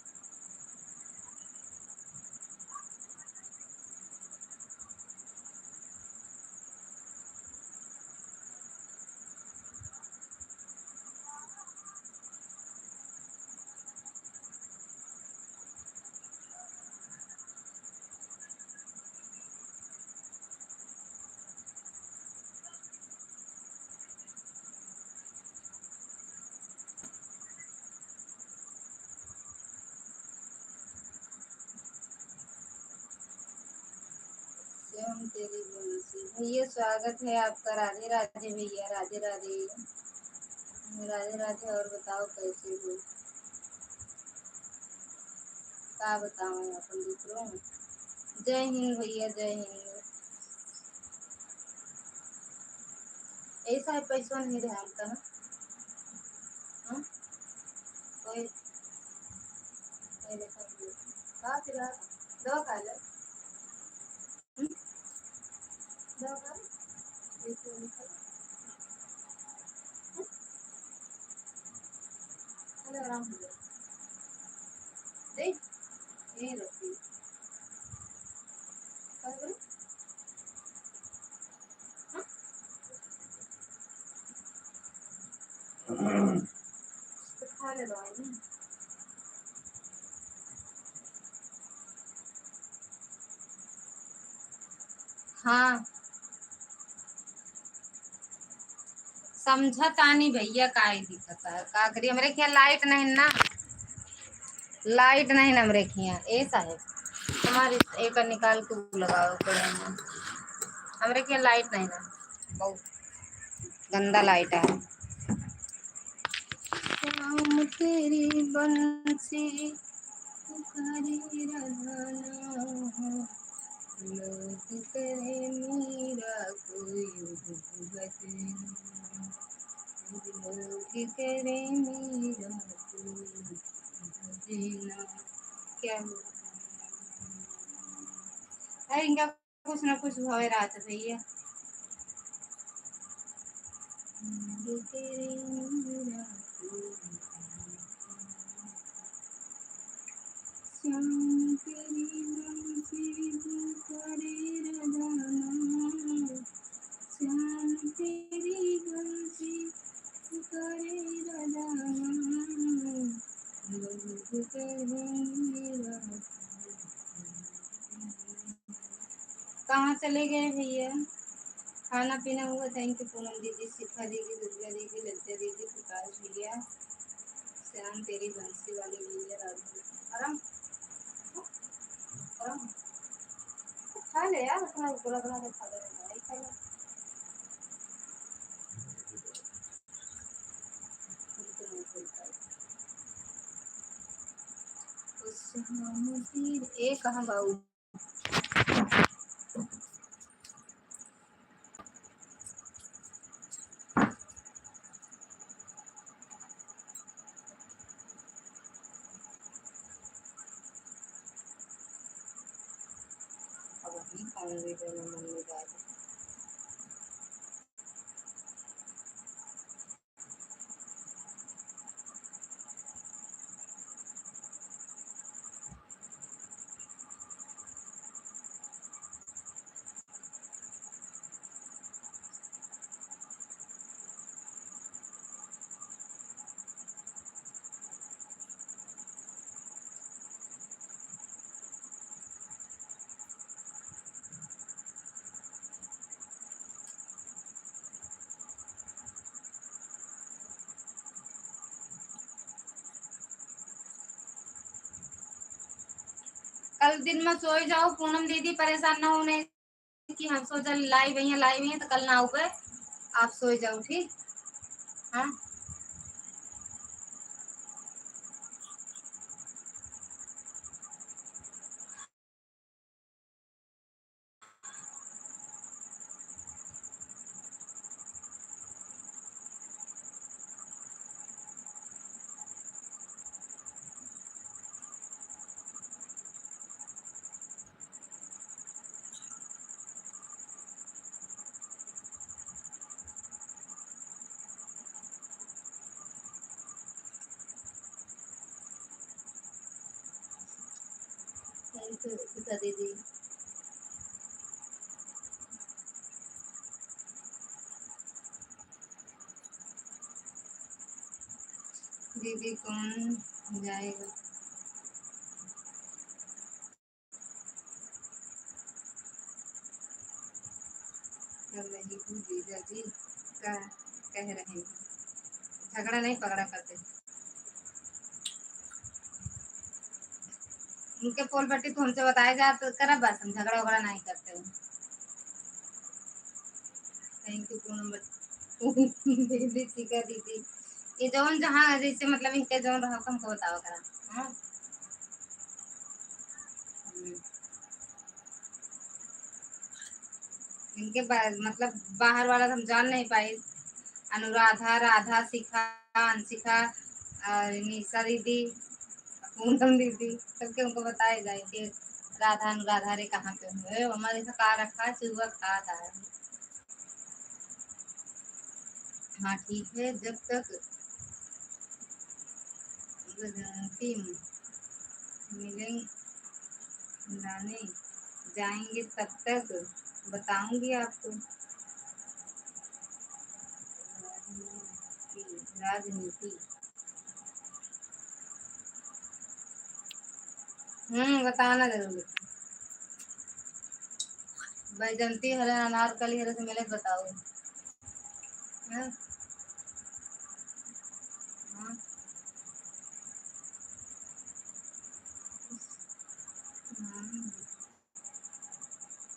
हम तेरी बंसी। भैया, स्वागत है आपका। राधे राधे भैया, राधे राधे। राधे राधे। और बताओ, कैसे हो? का बताओ अपन दूसरों। जय हिंद भैया, जय हिंद। ऐसा है, पैसा नहीं रहा हमका ना। हाँ? कोई, कोई देखा नहीं। का फिर? दवा खा ले। हम्म? दवा खा ले। ऐसे निकल। हम्म? अरे, आराम हो गया। देख, यहीं रखी। का करूँ? हाँ? तो खा ले दवाई ना। हाँ, समझा तानी भैया, का ही दिक्कत है, का करी, हमरे के यहाँ लाइट नहीं ना, लाइट नहीं ना हमरे के यहाँ। ए साहेब, हमारे एक निकाल के लगाओ पड़े ना, हमरे के यहाँ लाइट नहीं ना, बहुत गंदा लाइट है। श्याम तेरी बंसी पुकारे राधा ना, लोग करे मेरा कोई भजना, लोग करे मेरा कोई भजना। क्या हुआ? अरे, इनका कुछ ना कुछ भवे रहत भैया। श्याम तेरी बंसी पुकारे राधा ना, श्याम तेरी बंसी पुकारे राधा ना, लोग कहे मेरा कहाँ चले गए भैया? खाना पीना हुआ? Thank you पूनम दीदी, शिखा दीदी, दुर्गा दीदी, लज्जा दीदी, प्रकाश भैया, श्याम तेरी बंसी वाले भैया, राजू, आराम, आराम, खा ले यार, अपना पूरा बना के खा ले, भाई, खा ले। ए कहाँ बाऊ? अब अपनी कौन वीडियो में मम्मी डाली? कल दिन में सोई जाओ पूनम दीदी, परेशान ना होने कि हम सोचल live है, live है तो कल ना आउबे, आप सोई जाओ, ठीक? हाँ। Thank you, सीता दीदी। दीदी कौन जाएगा? कर रही हूँ जीजा जी, का कह रहे हैं? झगड़ा नहीं पगड़ा करते। उनके पोल पट्टी तो हमसे बताए जा तो करब बस, हम झगड़ा वगड़ा नहीं करते हैं। Thank you पूनम बट-, दीदी, शिखा दीदी, ये जौन जहाँ जैसे मतलब इनके जौन रहा हमको बतावा करा। हाँ? हम्म। इनके बा-, मतलब बाहर वाला तो हम जान नहीं पाए। अनुराधा, राधा, शिखा, अंशिका, और निशा दीदी, पूनम दीदी, सबके उनको बताए जाए कि राधा अनुराधा रे कहाँ पे हुए। हमारे से का रखा है, चुआ खा था। हाँ, ठीक है, जब तक टीम मिलेंगे, लाने जाएंगे, तब तक बताऊंगी आपको। राजनीति, राजनीति। हम्म, बताना जरूर। बैजंती हरे, अनारकली हरे से मिले बताओ। हैं? हाँ। हाँ।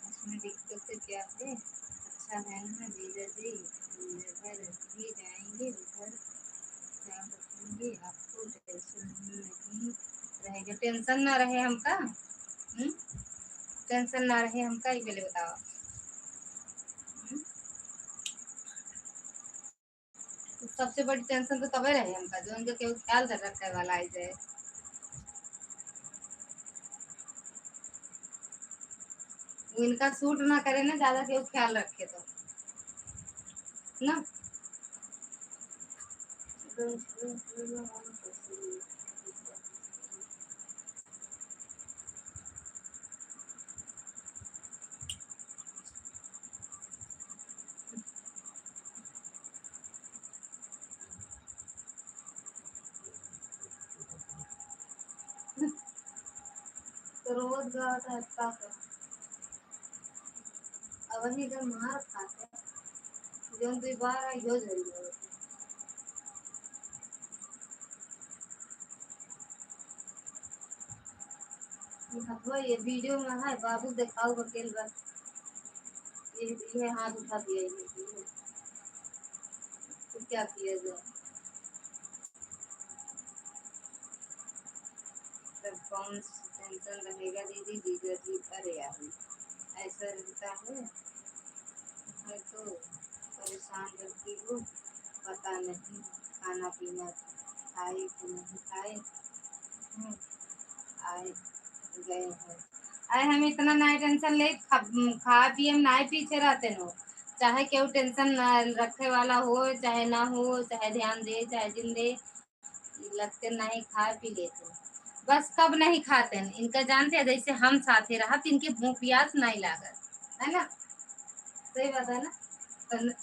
इसमें दिक्कत क्या है? अच्छा है ना जीजा जी, उधर भी जाएंगे, उधर ख्याल रखेंगे, आपको टेंशन नहीं रहेगा। टेंशन ना रहे हमका, हम्म? टेंशन ना रहे हमका, ये पहले बताओ। हम्म? सबसे बड़ी टेंशन तो तबे रहे हमका, जो उनके केहू ख्याल रखे वाला आई जाए। वो इनका सूट ना करे ना, ज्यादा केहू ख्याल रखे तो ना। तो रोज गावत है का कर? अब वही जब मार खाते, जौन दुई बार आई, हो जरूर होते। ये हथवा ये वीडियो में है, बाबू देखाओ बकेल बा। ये, ये हाथ उठा दिया, ये, ये। तो क्या किया जाए? तब कौन सी टेंशन रहेगा दीदी, जीजा जी? अरे यार, ऐसा रहता है, मैं तो परेशान रहती हूँ, पता नहीं खाना पीना खाए कि नहीं खाए, हम्म, आए गए हैं। अरे हम इतना ना टेंशन ले, खा, खा पिए हम ना पीछे रहते हो, चाहे केहू टेंशन ना रखे वाला हो, चाहे ना हो, चाहे ध्यान दे, चाहे जिन दे, लगते नहीं खाए पी लेते। बस कब नहीं खाते हैं, इनका जानते हैं, जैसे हम साथे रहा तो इनके भूख प्यास नहीं लागत, है ना? सही बात है ना? तो न-,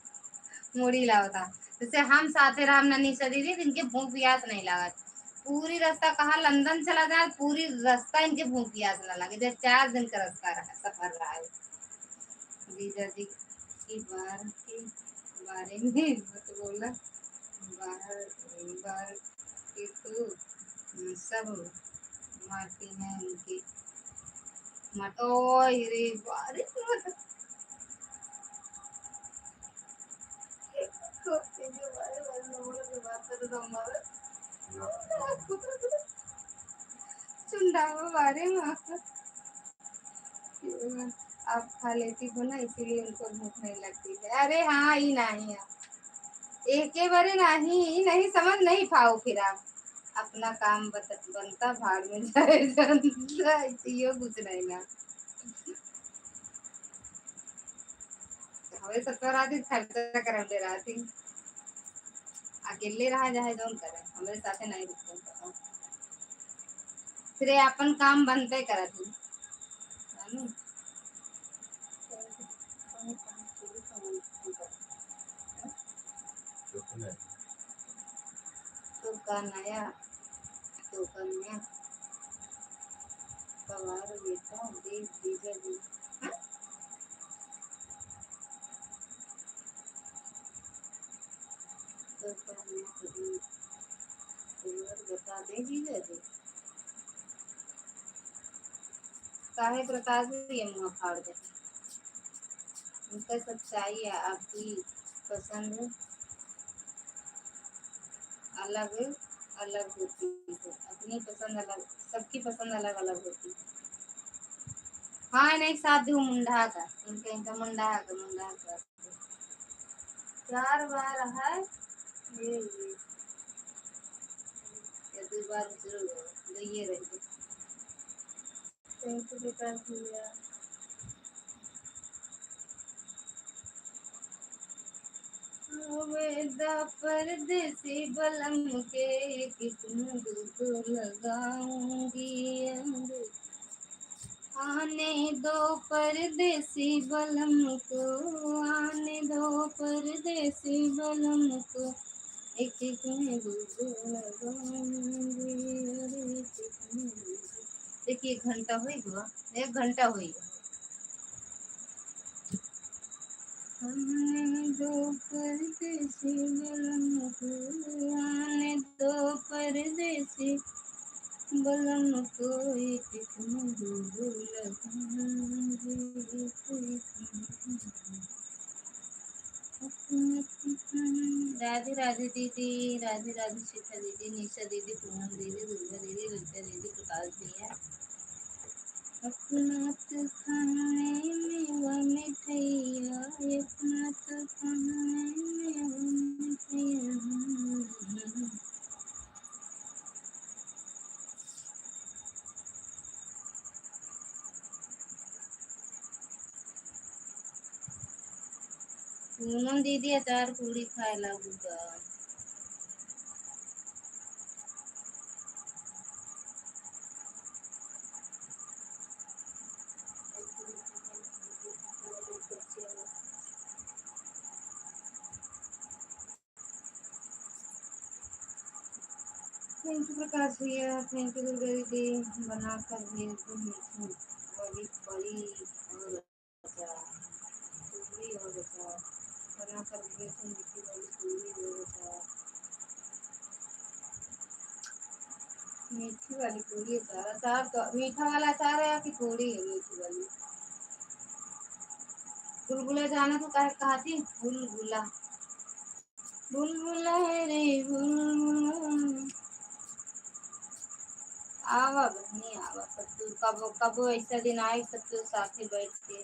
मुड़ी लावता, जैसे हम साथे रहा, हम नन्ही सा दीदी, तो इनके भूख प्यास नहीं लागत। पूरी रास्ता कहा लंदन चला जाए, पूरी रास्ता इनके भूख प्यास ना लगे, जैसे चार दिन का रास्ता रहा, सफर रहा है। जीजा जी की बार के बारे में मत बोला, बाहर, बाहर के तो सब मारती हैं उनकी। मत, ओए रे, बारे मत। चुंडावा बारे में। आप खा लेती हो ना, इसीलिए उनको भूख नहीं लगती है। अरे हाँ, ई नहीं है। एके बारे नहीं, ई नहीं समझ नहीं पाओ फिर आप। अपना काम बत-, बनता, भाड़ में जाए जनता, इसीलिए कुछ नहीं ना। हमें सत्तर आदमी खर्चा करम दे रहा थी। अकेले रहा चाहे जौन करे, हमरे साथे नहीं रुकते। फिर ये अपन काम बनते करत ही। जानू? तो का नया, तो का नया, कबार बेटा, देख जीजा जी। हाँ? तो का नया, तो बता दे जीजा जी। काहे प्रकाश जी ये मुँह फाड़ दे? उनका सच्चाई है, आपकी पसंद अलग अलग होती है, अपनी पसंद अलग, सबकी पसंद अलग अलग होती है। हाँ, नहीं, साथ दो मुंडा का, इनका, इनका मुंडा का, मुंडा का। चार बार है, ये, ये। या दो बार शुरू हो, तो ये रह गए। Thank you, विकास भैया। आवे दा परदेसी बलम के, एक तुम दो लगाऊंगी अंग। आने दो परदेसी बलम को, आने दो परदेसी बलम को, एक एक में दो दो लगाऊंगी, अरे एक एक में दो दो। देखिए, एक घंटा होई गवा, एक घंटा होई गवा। आने दो परदेसी बलम को, आने दो परदेसी बलम को, एक एक में दो दो लगाऊंगी, एक एक में दो दो। राधे राधे दीदी, राधे राधे शिखा दीदी, निशा दीदी, पूनम दीदी, दुर्गा दीदी, विद्या दीदी, प्रकाश भैया। अपना तो खाने में वो मिठाइया, अपना तो खाने में वो मिठाइया। पूनम दीदी अचार पूड़ी खाए लागू बा। Thank you प्रकाश भैया, thank you दुर्गा दीदी, बना कर भेज दो मीठी वाली पूरी और अचार, पूरी और अचार, बना कर भेज दो मीठी वाली पूरी और अचार। मीठी वाली पूरी अचार, अचार तो मीठा वाला अचार है या कि पूरी है मीठी वाली? बुलबुला जाना तो कहे, कहा थी बुलबुला। बुलबुला रे बुलबुला। आवा बहनी, आवा, सब तू कबो, कबो ऐसा दिन आए, सब तू साथे बैठ के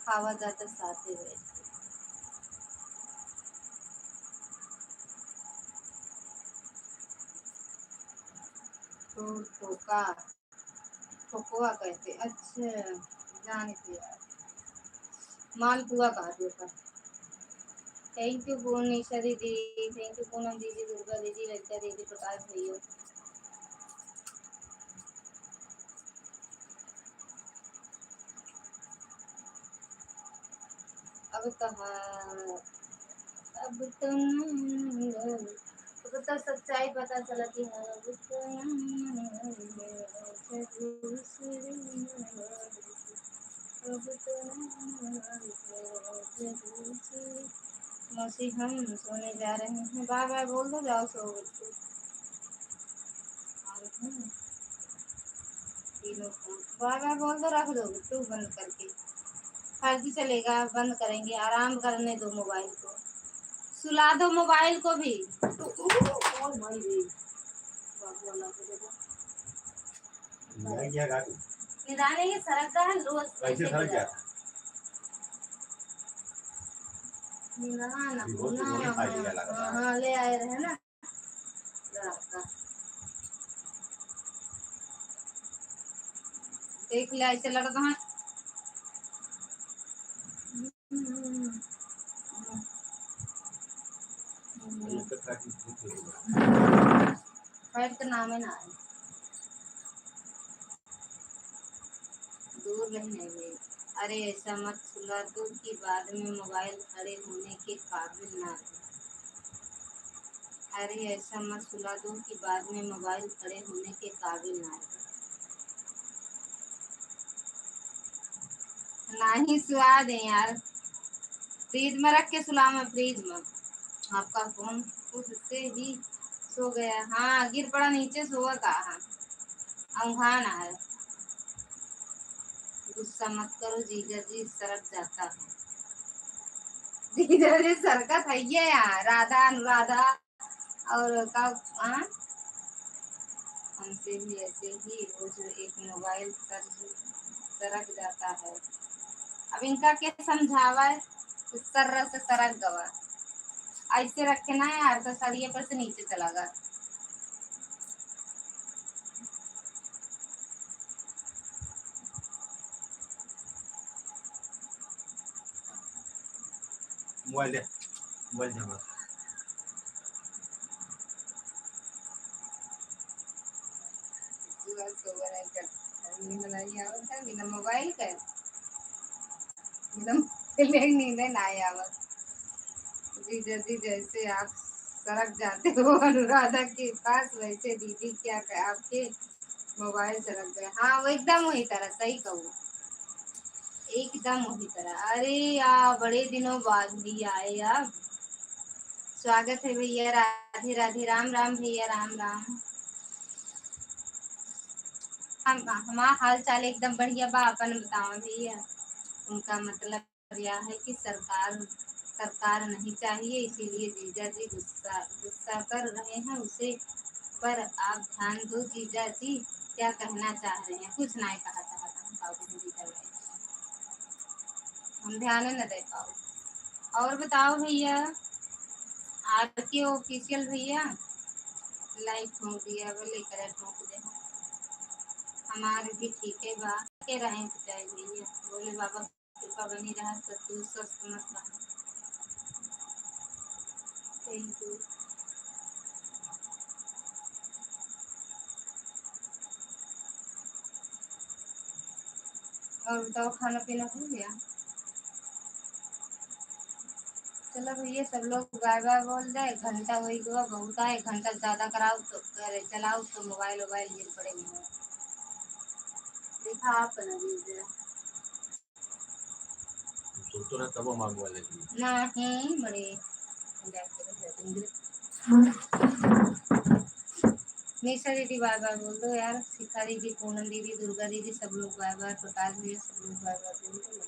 खावा जाता, साथे बैठ के। तो, तो का? खोखवा कहते, अच्छा, जाने के यार, मालपुआ कहा दियो का। Thank you पूर्णिशा दीदी, thank you पूनम दीदी, दुर्गा दीदी, ललिता दीदी, प्रकाश भैया। अब तो हाँ, अब तो, अब तो सच्चाई पता चला कि हाँ, अब तो, अब तो मौसी, हम सोने जा रहे हैं। बाय बाय बोल दो, जाओ सो बच्चों। तीनों को बाय बाय बोल दो, रख दो तू बंद करके। फर्जी चलेगा, बंद करेंगे, आराम करने दो मोबाइल को, सुला दो मोबाइल को भी। तो, ओ, ओ, भाई रे, बाबू वाला को देखो। निदान है, ये सरक गया है, लो, कैसे सरक गया? ना, ना, ना, हाँ, हाँ, ले आए रहे ना। देख ले, ऐसे लड़का है। खैर, तो नाम है ना। दूर रही नहीं गई। अरे ऐसा मत सुला दो कि बाद में मोबाइल खड़े होने के काबिल ना रहे। अरे ऐसा मत सुला दो कि बाद में मोबाइल खड़े होने के काबिल ना रहे। नाही सुआ दे यार, फ्रिज में रख के सुला में, फ्रिज में। आपका फोन खुद से ही सो गया। हाँ, गिर पड़ा नीचे, सोवा का है, औंघान है। गुस्सा मत करो जीजा जी, सरक जाता है। जीजा जी सरकत है ये यहाँ, राधा अनुराधा और का, हाँ? हमसे भी ऐसे ही रोज एक मोबाइल सर-, सरक जाता है। अब इनका के समझावा है, तो सर्र से सरक गवा। ऐसे रखे ना यार, तो सरिये पर से नीचे चला गा। मोबाइल दे, मोबाइल दे बस। सुबह सोबह नहीं कर, नींद नहीं आवत है, बिना मोबाइल के, बिना मोबाइल के नींद नहीं आवत। जीजा जी, जैसे आप सरक जाते हो अनुराधा के पास, वैसे दीदी क्या क-, आपके मोबाइल सरक गए। हाँ, वो एकदम वही तरह, सही कहू, एकदम वही तरह। अरे यार, बड़े दिनों बाद भी आए आप। स्वागत है भैया, राधे राधे, राम राम भैया, राम राम। हम, हमार हाल चाल एकदम बढ़िया बा, अपन बतावा भैया। उनका मतलब यह है कि सरकार, सरकार नहीं चाहिए, इसीलिए जीजा जी गुस्सा, गुस्सा कर रहे हैं उसे, पर आप ध्यान दो जीजा जी, क्या कहना चाह रहे हैं? कुछ नहीं कहा चाहता हूँ, का कुछ भी कर रहे हैं, हम ध्यान न दे पाओ। और बताओ भैया, आर के ऑफिशियल भैया, लाइक ठोक दिया, बोले करे ठोक दे, हमारे भी ठीक है बा, के रहे के चाहे भैया, बोले बाबा कृपा बनी रहा, सब कुछ स्वस्थ मस्त रहा। Thank you। और बताओ, खाना पीना हो गया? चलो भैया, सब लोग बाय बाय बोल दे। एक घंटा हो गया, बहुत है, एक घंटा ज्यादा कराओ तो, अरे, चलाओ तो मोबाइल वोबाइल गिर पड़े नहीं। देखा आप ना दीजिए। सुनतो ना तब हमार मोबाइल लगी। नहीं, बड़े। निशा दीदी बाय बाय बोल दो यार, शिखा दीदी, पूनम दीदी, दुर्गा दीदी, सब लोग बाय बाय, प्रकाश भैया, सब लोग बाय बाय बोल दो।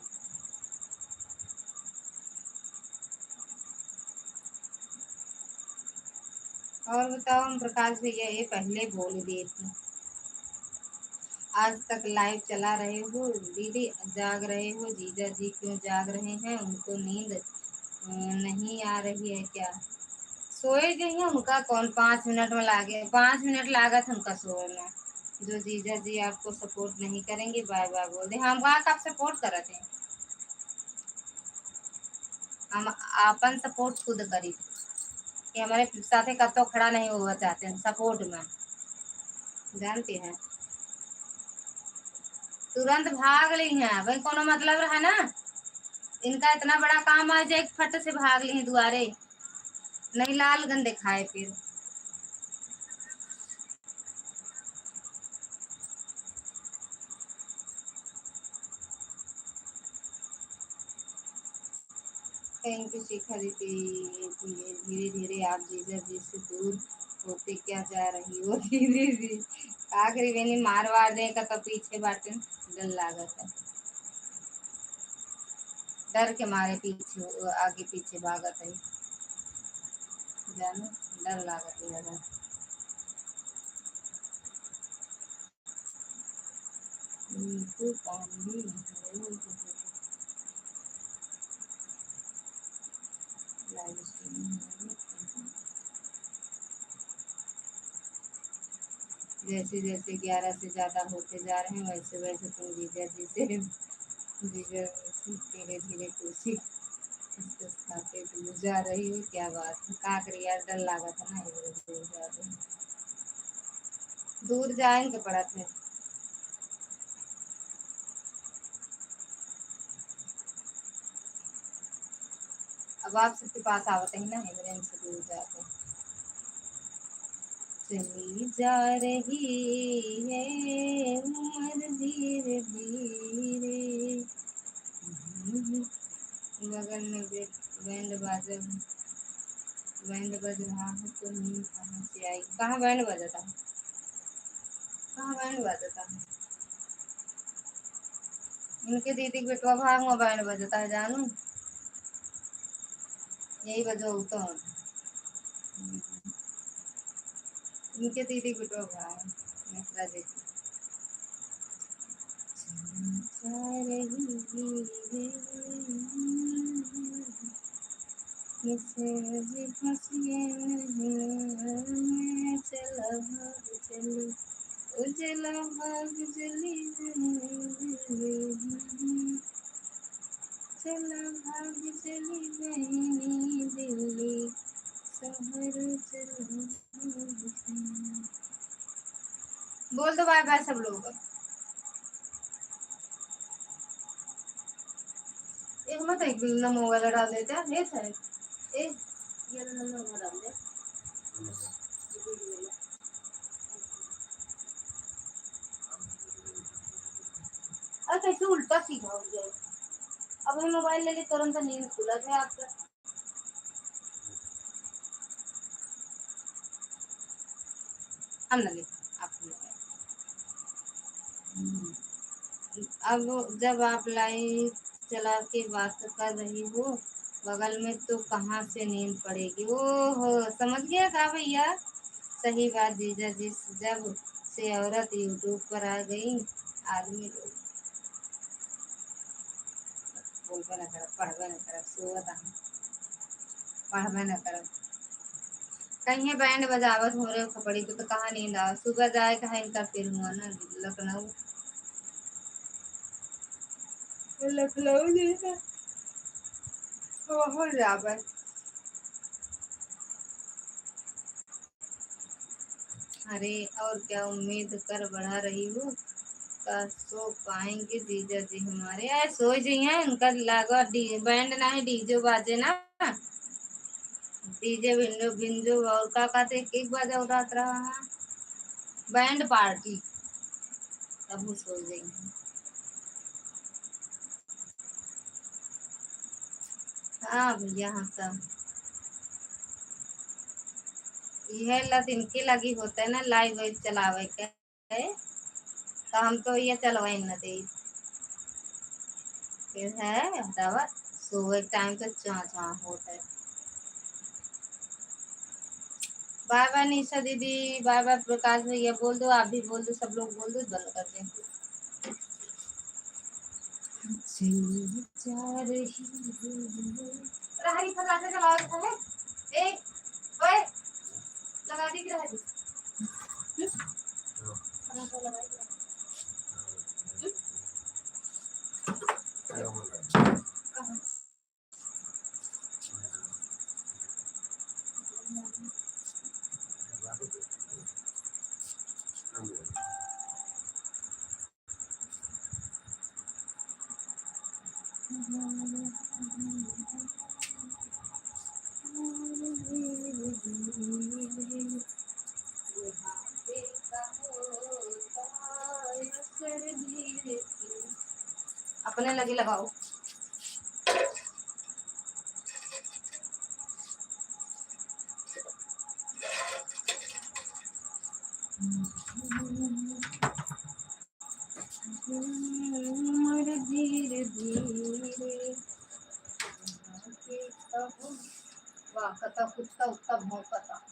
और बताओ, हम प्रकाश भैया ये पहले बोल दिए थे। आज तक लाइव चला रहे हो दीदी, जाग रहे हो जीजा जी, क्यों जाग रहे हैं? उनको नींद, अ, नहीं आ रही है क्या? सोए गई हैं, उनका कौन पाँच मिनट में लागे, पाँच मिनट लागत उनका सोए में। जो जीजा जी आपको सपोर्ट नहीं करेंगे, बाय बाय बोल दे। हम का कब सपोर्ट करत हैं? हम आपन सपोर्ट खुद करी कि हमारे साथे कतो खड़ा नहीं हुआ चाहते हैं सपोर्ट में, जानते हैं, तुरंत भाग ली हैं। भाई कोनो मतलब रहा ना, इनका इतना बड़ा काम आ जाए, फट से भाग ली हैं दुआरे, नहीं लाल गंदे खाए फिर। Thank you शिखा दीदी। धीरे धीरे धीरे आप जीजा जी से दूर होते क्या जा रही हो धीरे धीरे। आखिरी बेनी मार वार दे का तो पीछे बाटे, डर लागत है, डर के मारे पीछे आगे पीछे भागत है, जानो डर लागत है ज्यादा। नीतू पांडे। Live streaming। जैसे जैसे ग्यारह से ज्यादा होते जा रहे हैं, वैसे वैसे तुम जीजा जी से, जीजा जी से धीरे धीरे कोशिश, इसको खाते दूर जा रही हो। क्या बात है, का करी यार, डर लागत है ना, इधर उधर जा रही। दूर जाए के पड़त है। अब आप सबके पास आवत ही ना, एम्बुलेंस से दूर जाके। चली जा रही है उम्र धीरे धीरे। बगल में बे-, बैंड बाजा, बैंड बज रहा है तो नींद कहाँ से आई? कहाँ बैंड बजता है? कहाँ बैंड बजता है? इनके दीदी के बेटवा भाग में बैंड बजता है जानू, यही बजो तो। इनके दीदी के बेटवा भाग मिश्रा जी। चला भाग चली, उजला भाग चली, चला भाग चली बहिनी दिल्ली शहर चला। बोल दो बाय बाय सब लोग। एक मत एक नमो वाला डाल देते हैं, ये सर। ए, ये वाला नमो वाला डाल दे। अरे कैसे उल्टा सीधा हो गया। अब हम मोबाइल ले ले तुरंत नींद खुला था आपका। हम ना लेते, आप लोग। हम्म। अब जब आप लाइव चला के बात कर रही हो बगल में, तो कहाँ से नींद पड़ेगी? ओहो, समझ गया का भैया? सही बात जीजा जी, जब से औरत YouTube पर आ गई, आदमी लोग बोलबे न करब, पढ़बे न करब, सोवत हम, पढ़बे न करब। कहीं बैंड बजावत हो रहे खपड़ी को, तो कहाँ नींद आवे? सुबह जाए के है इनका फिर हुआ ना लखनऊ, लखनऊ जैसे हो जावे। अरे, और क्या उम्मीद कर बढ़ा रही हो, का सो पाएंगे जीजा जी हमारे? अरे, सो ही जइहें, उनका लागो डी-, बैंड नाही, DJ बाजे ना, DJ बिंजो, बिंजो, और का कहते, एक, एक बाजा उड़ात रहा है, बैंड पार्टी, तब वो सो जइहें। हाँ भैया, हाँ सब। इहे लत इनके लगी होते ना, लाइव वाइव चलावे के, तो हम तो ये चलवाई न दे। फिर है दावा, सोवे टाइम तो चुआ चुआ होता है। बाय बाय निशा दीदी, बाय बाय प्रकाश भैया, बोल दो, आप भी बोल दो, सब लोग बोल दो, बंद कर दें। चली जा रही हूँ। अरे हरी फटाके जलाओ तो है। ए, ओए, लगा दी कि रह दी? हम्म? फटाके लगा दी। हम्म? कहाँ? अपने लगे लगाओ। धीरे धीरे वाह, कता कुत्ता उत्ता भौंकता।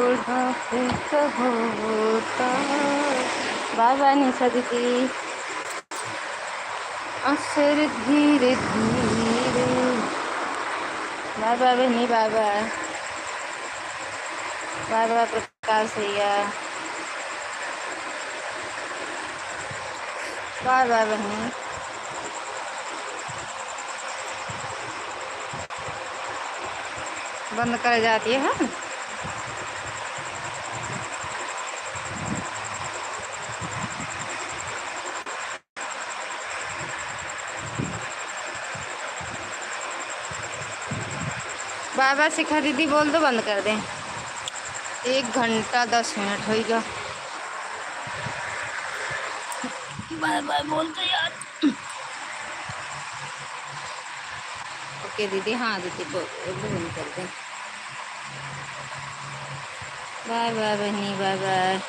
बुढ़ापे का होता। बाय बाय निशा दीदी। असर धीरे धीरे। बाय बाय बहनी, bye bye. Bye bye Prakash भैया। बाय बाय बहनी। बंद करे जाती है। बाय बाय शिखा दीदी बोल दो, बंद कर दें। एक घंटा दस मिनट होइगा। बाय बाय बोल दो यार। ओके दीदी, हाँ दीदी बोल, बोल, बंद कर दें। बाय बाय बहनी, बाय बाय।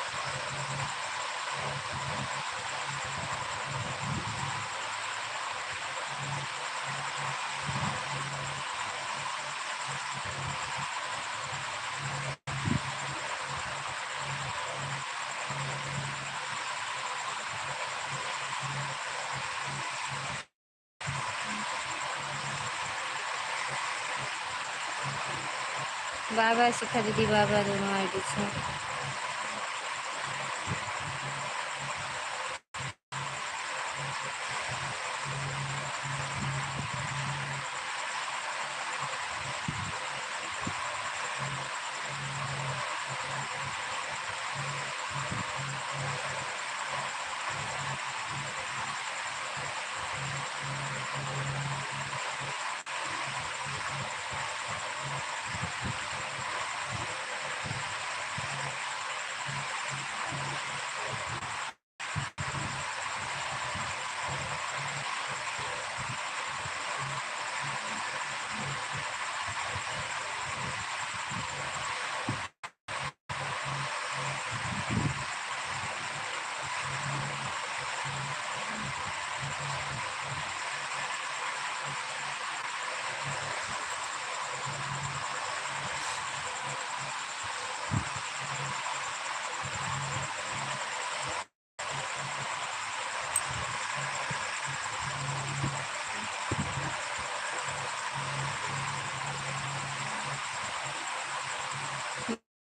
बाय बाय शिखा दीदी, बाय बाय दोनों आईडी से।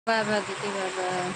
बाय बाय दीदी, बाय बाय।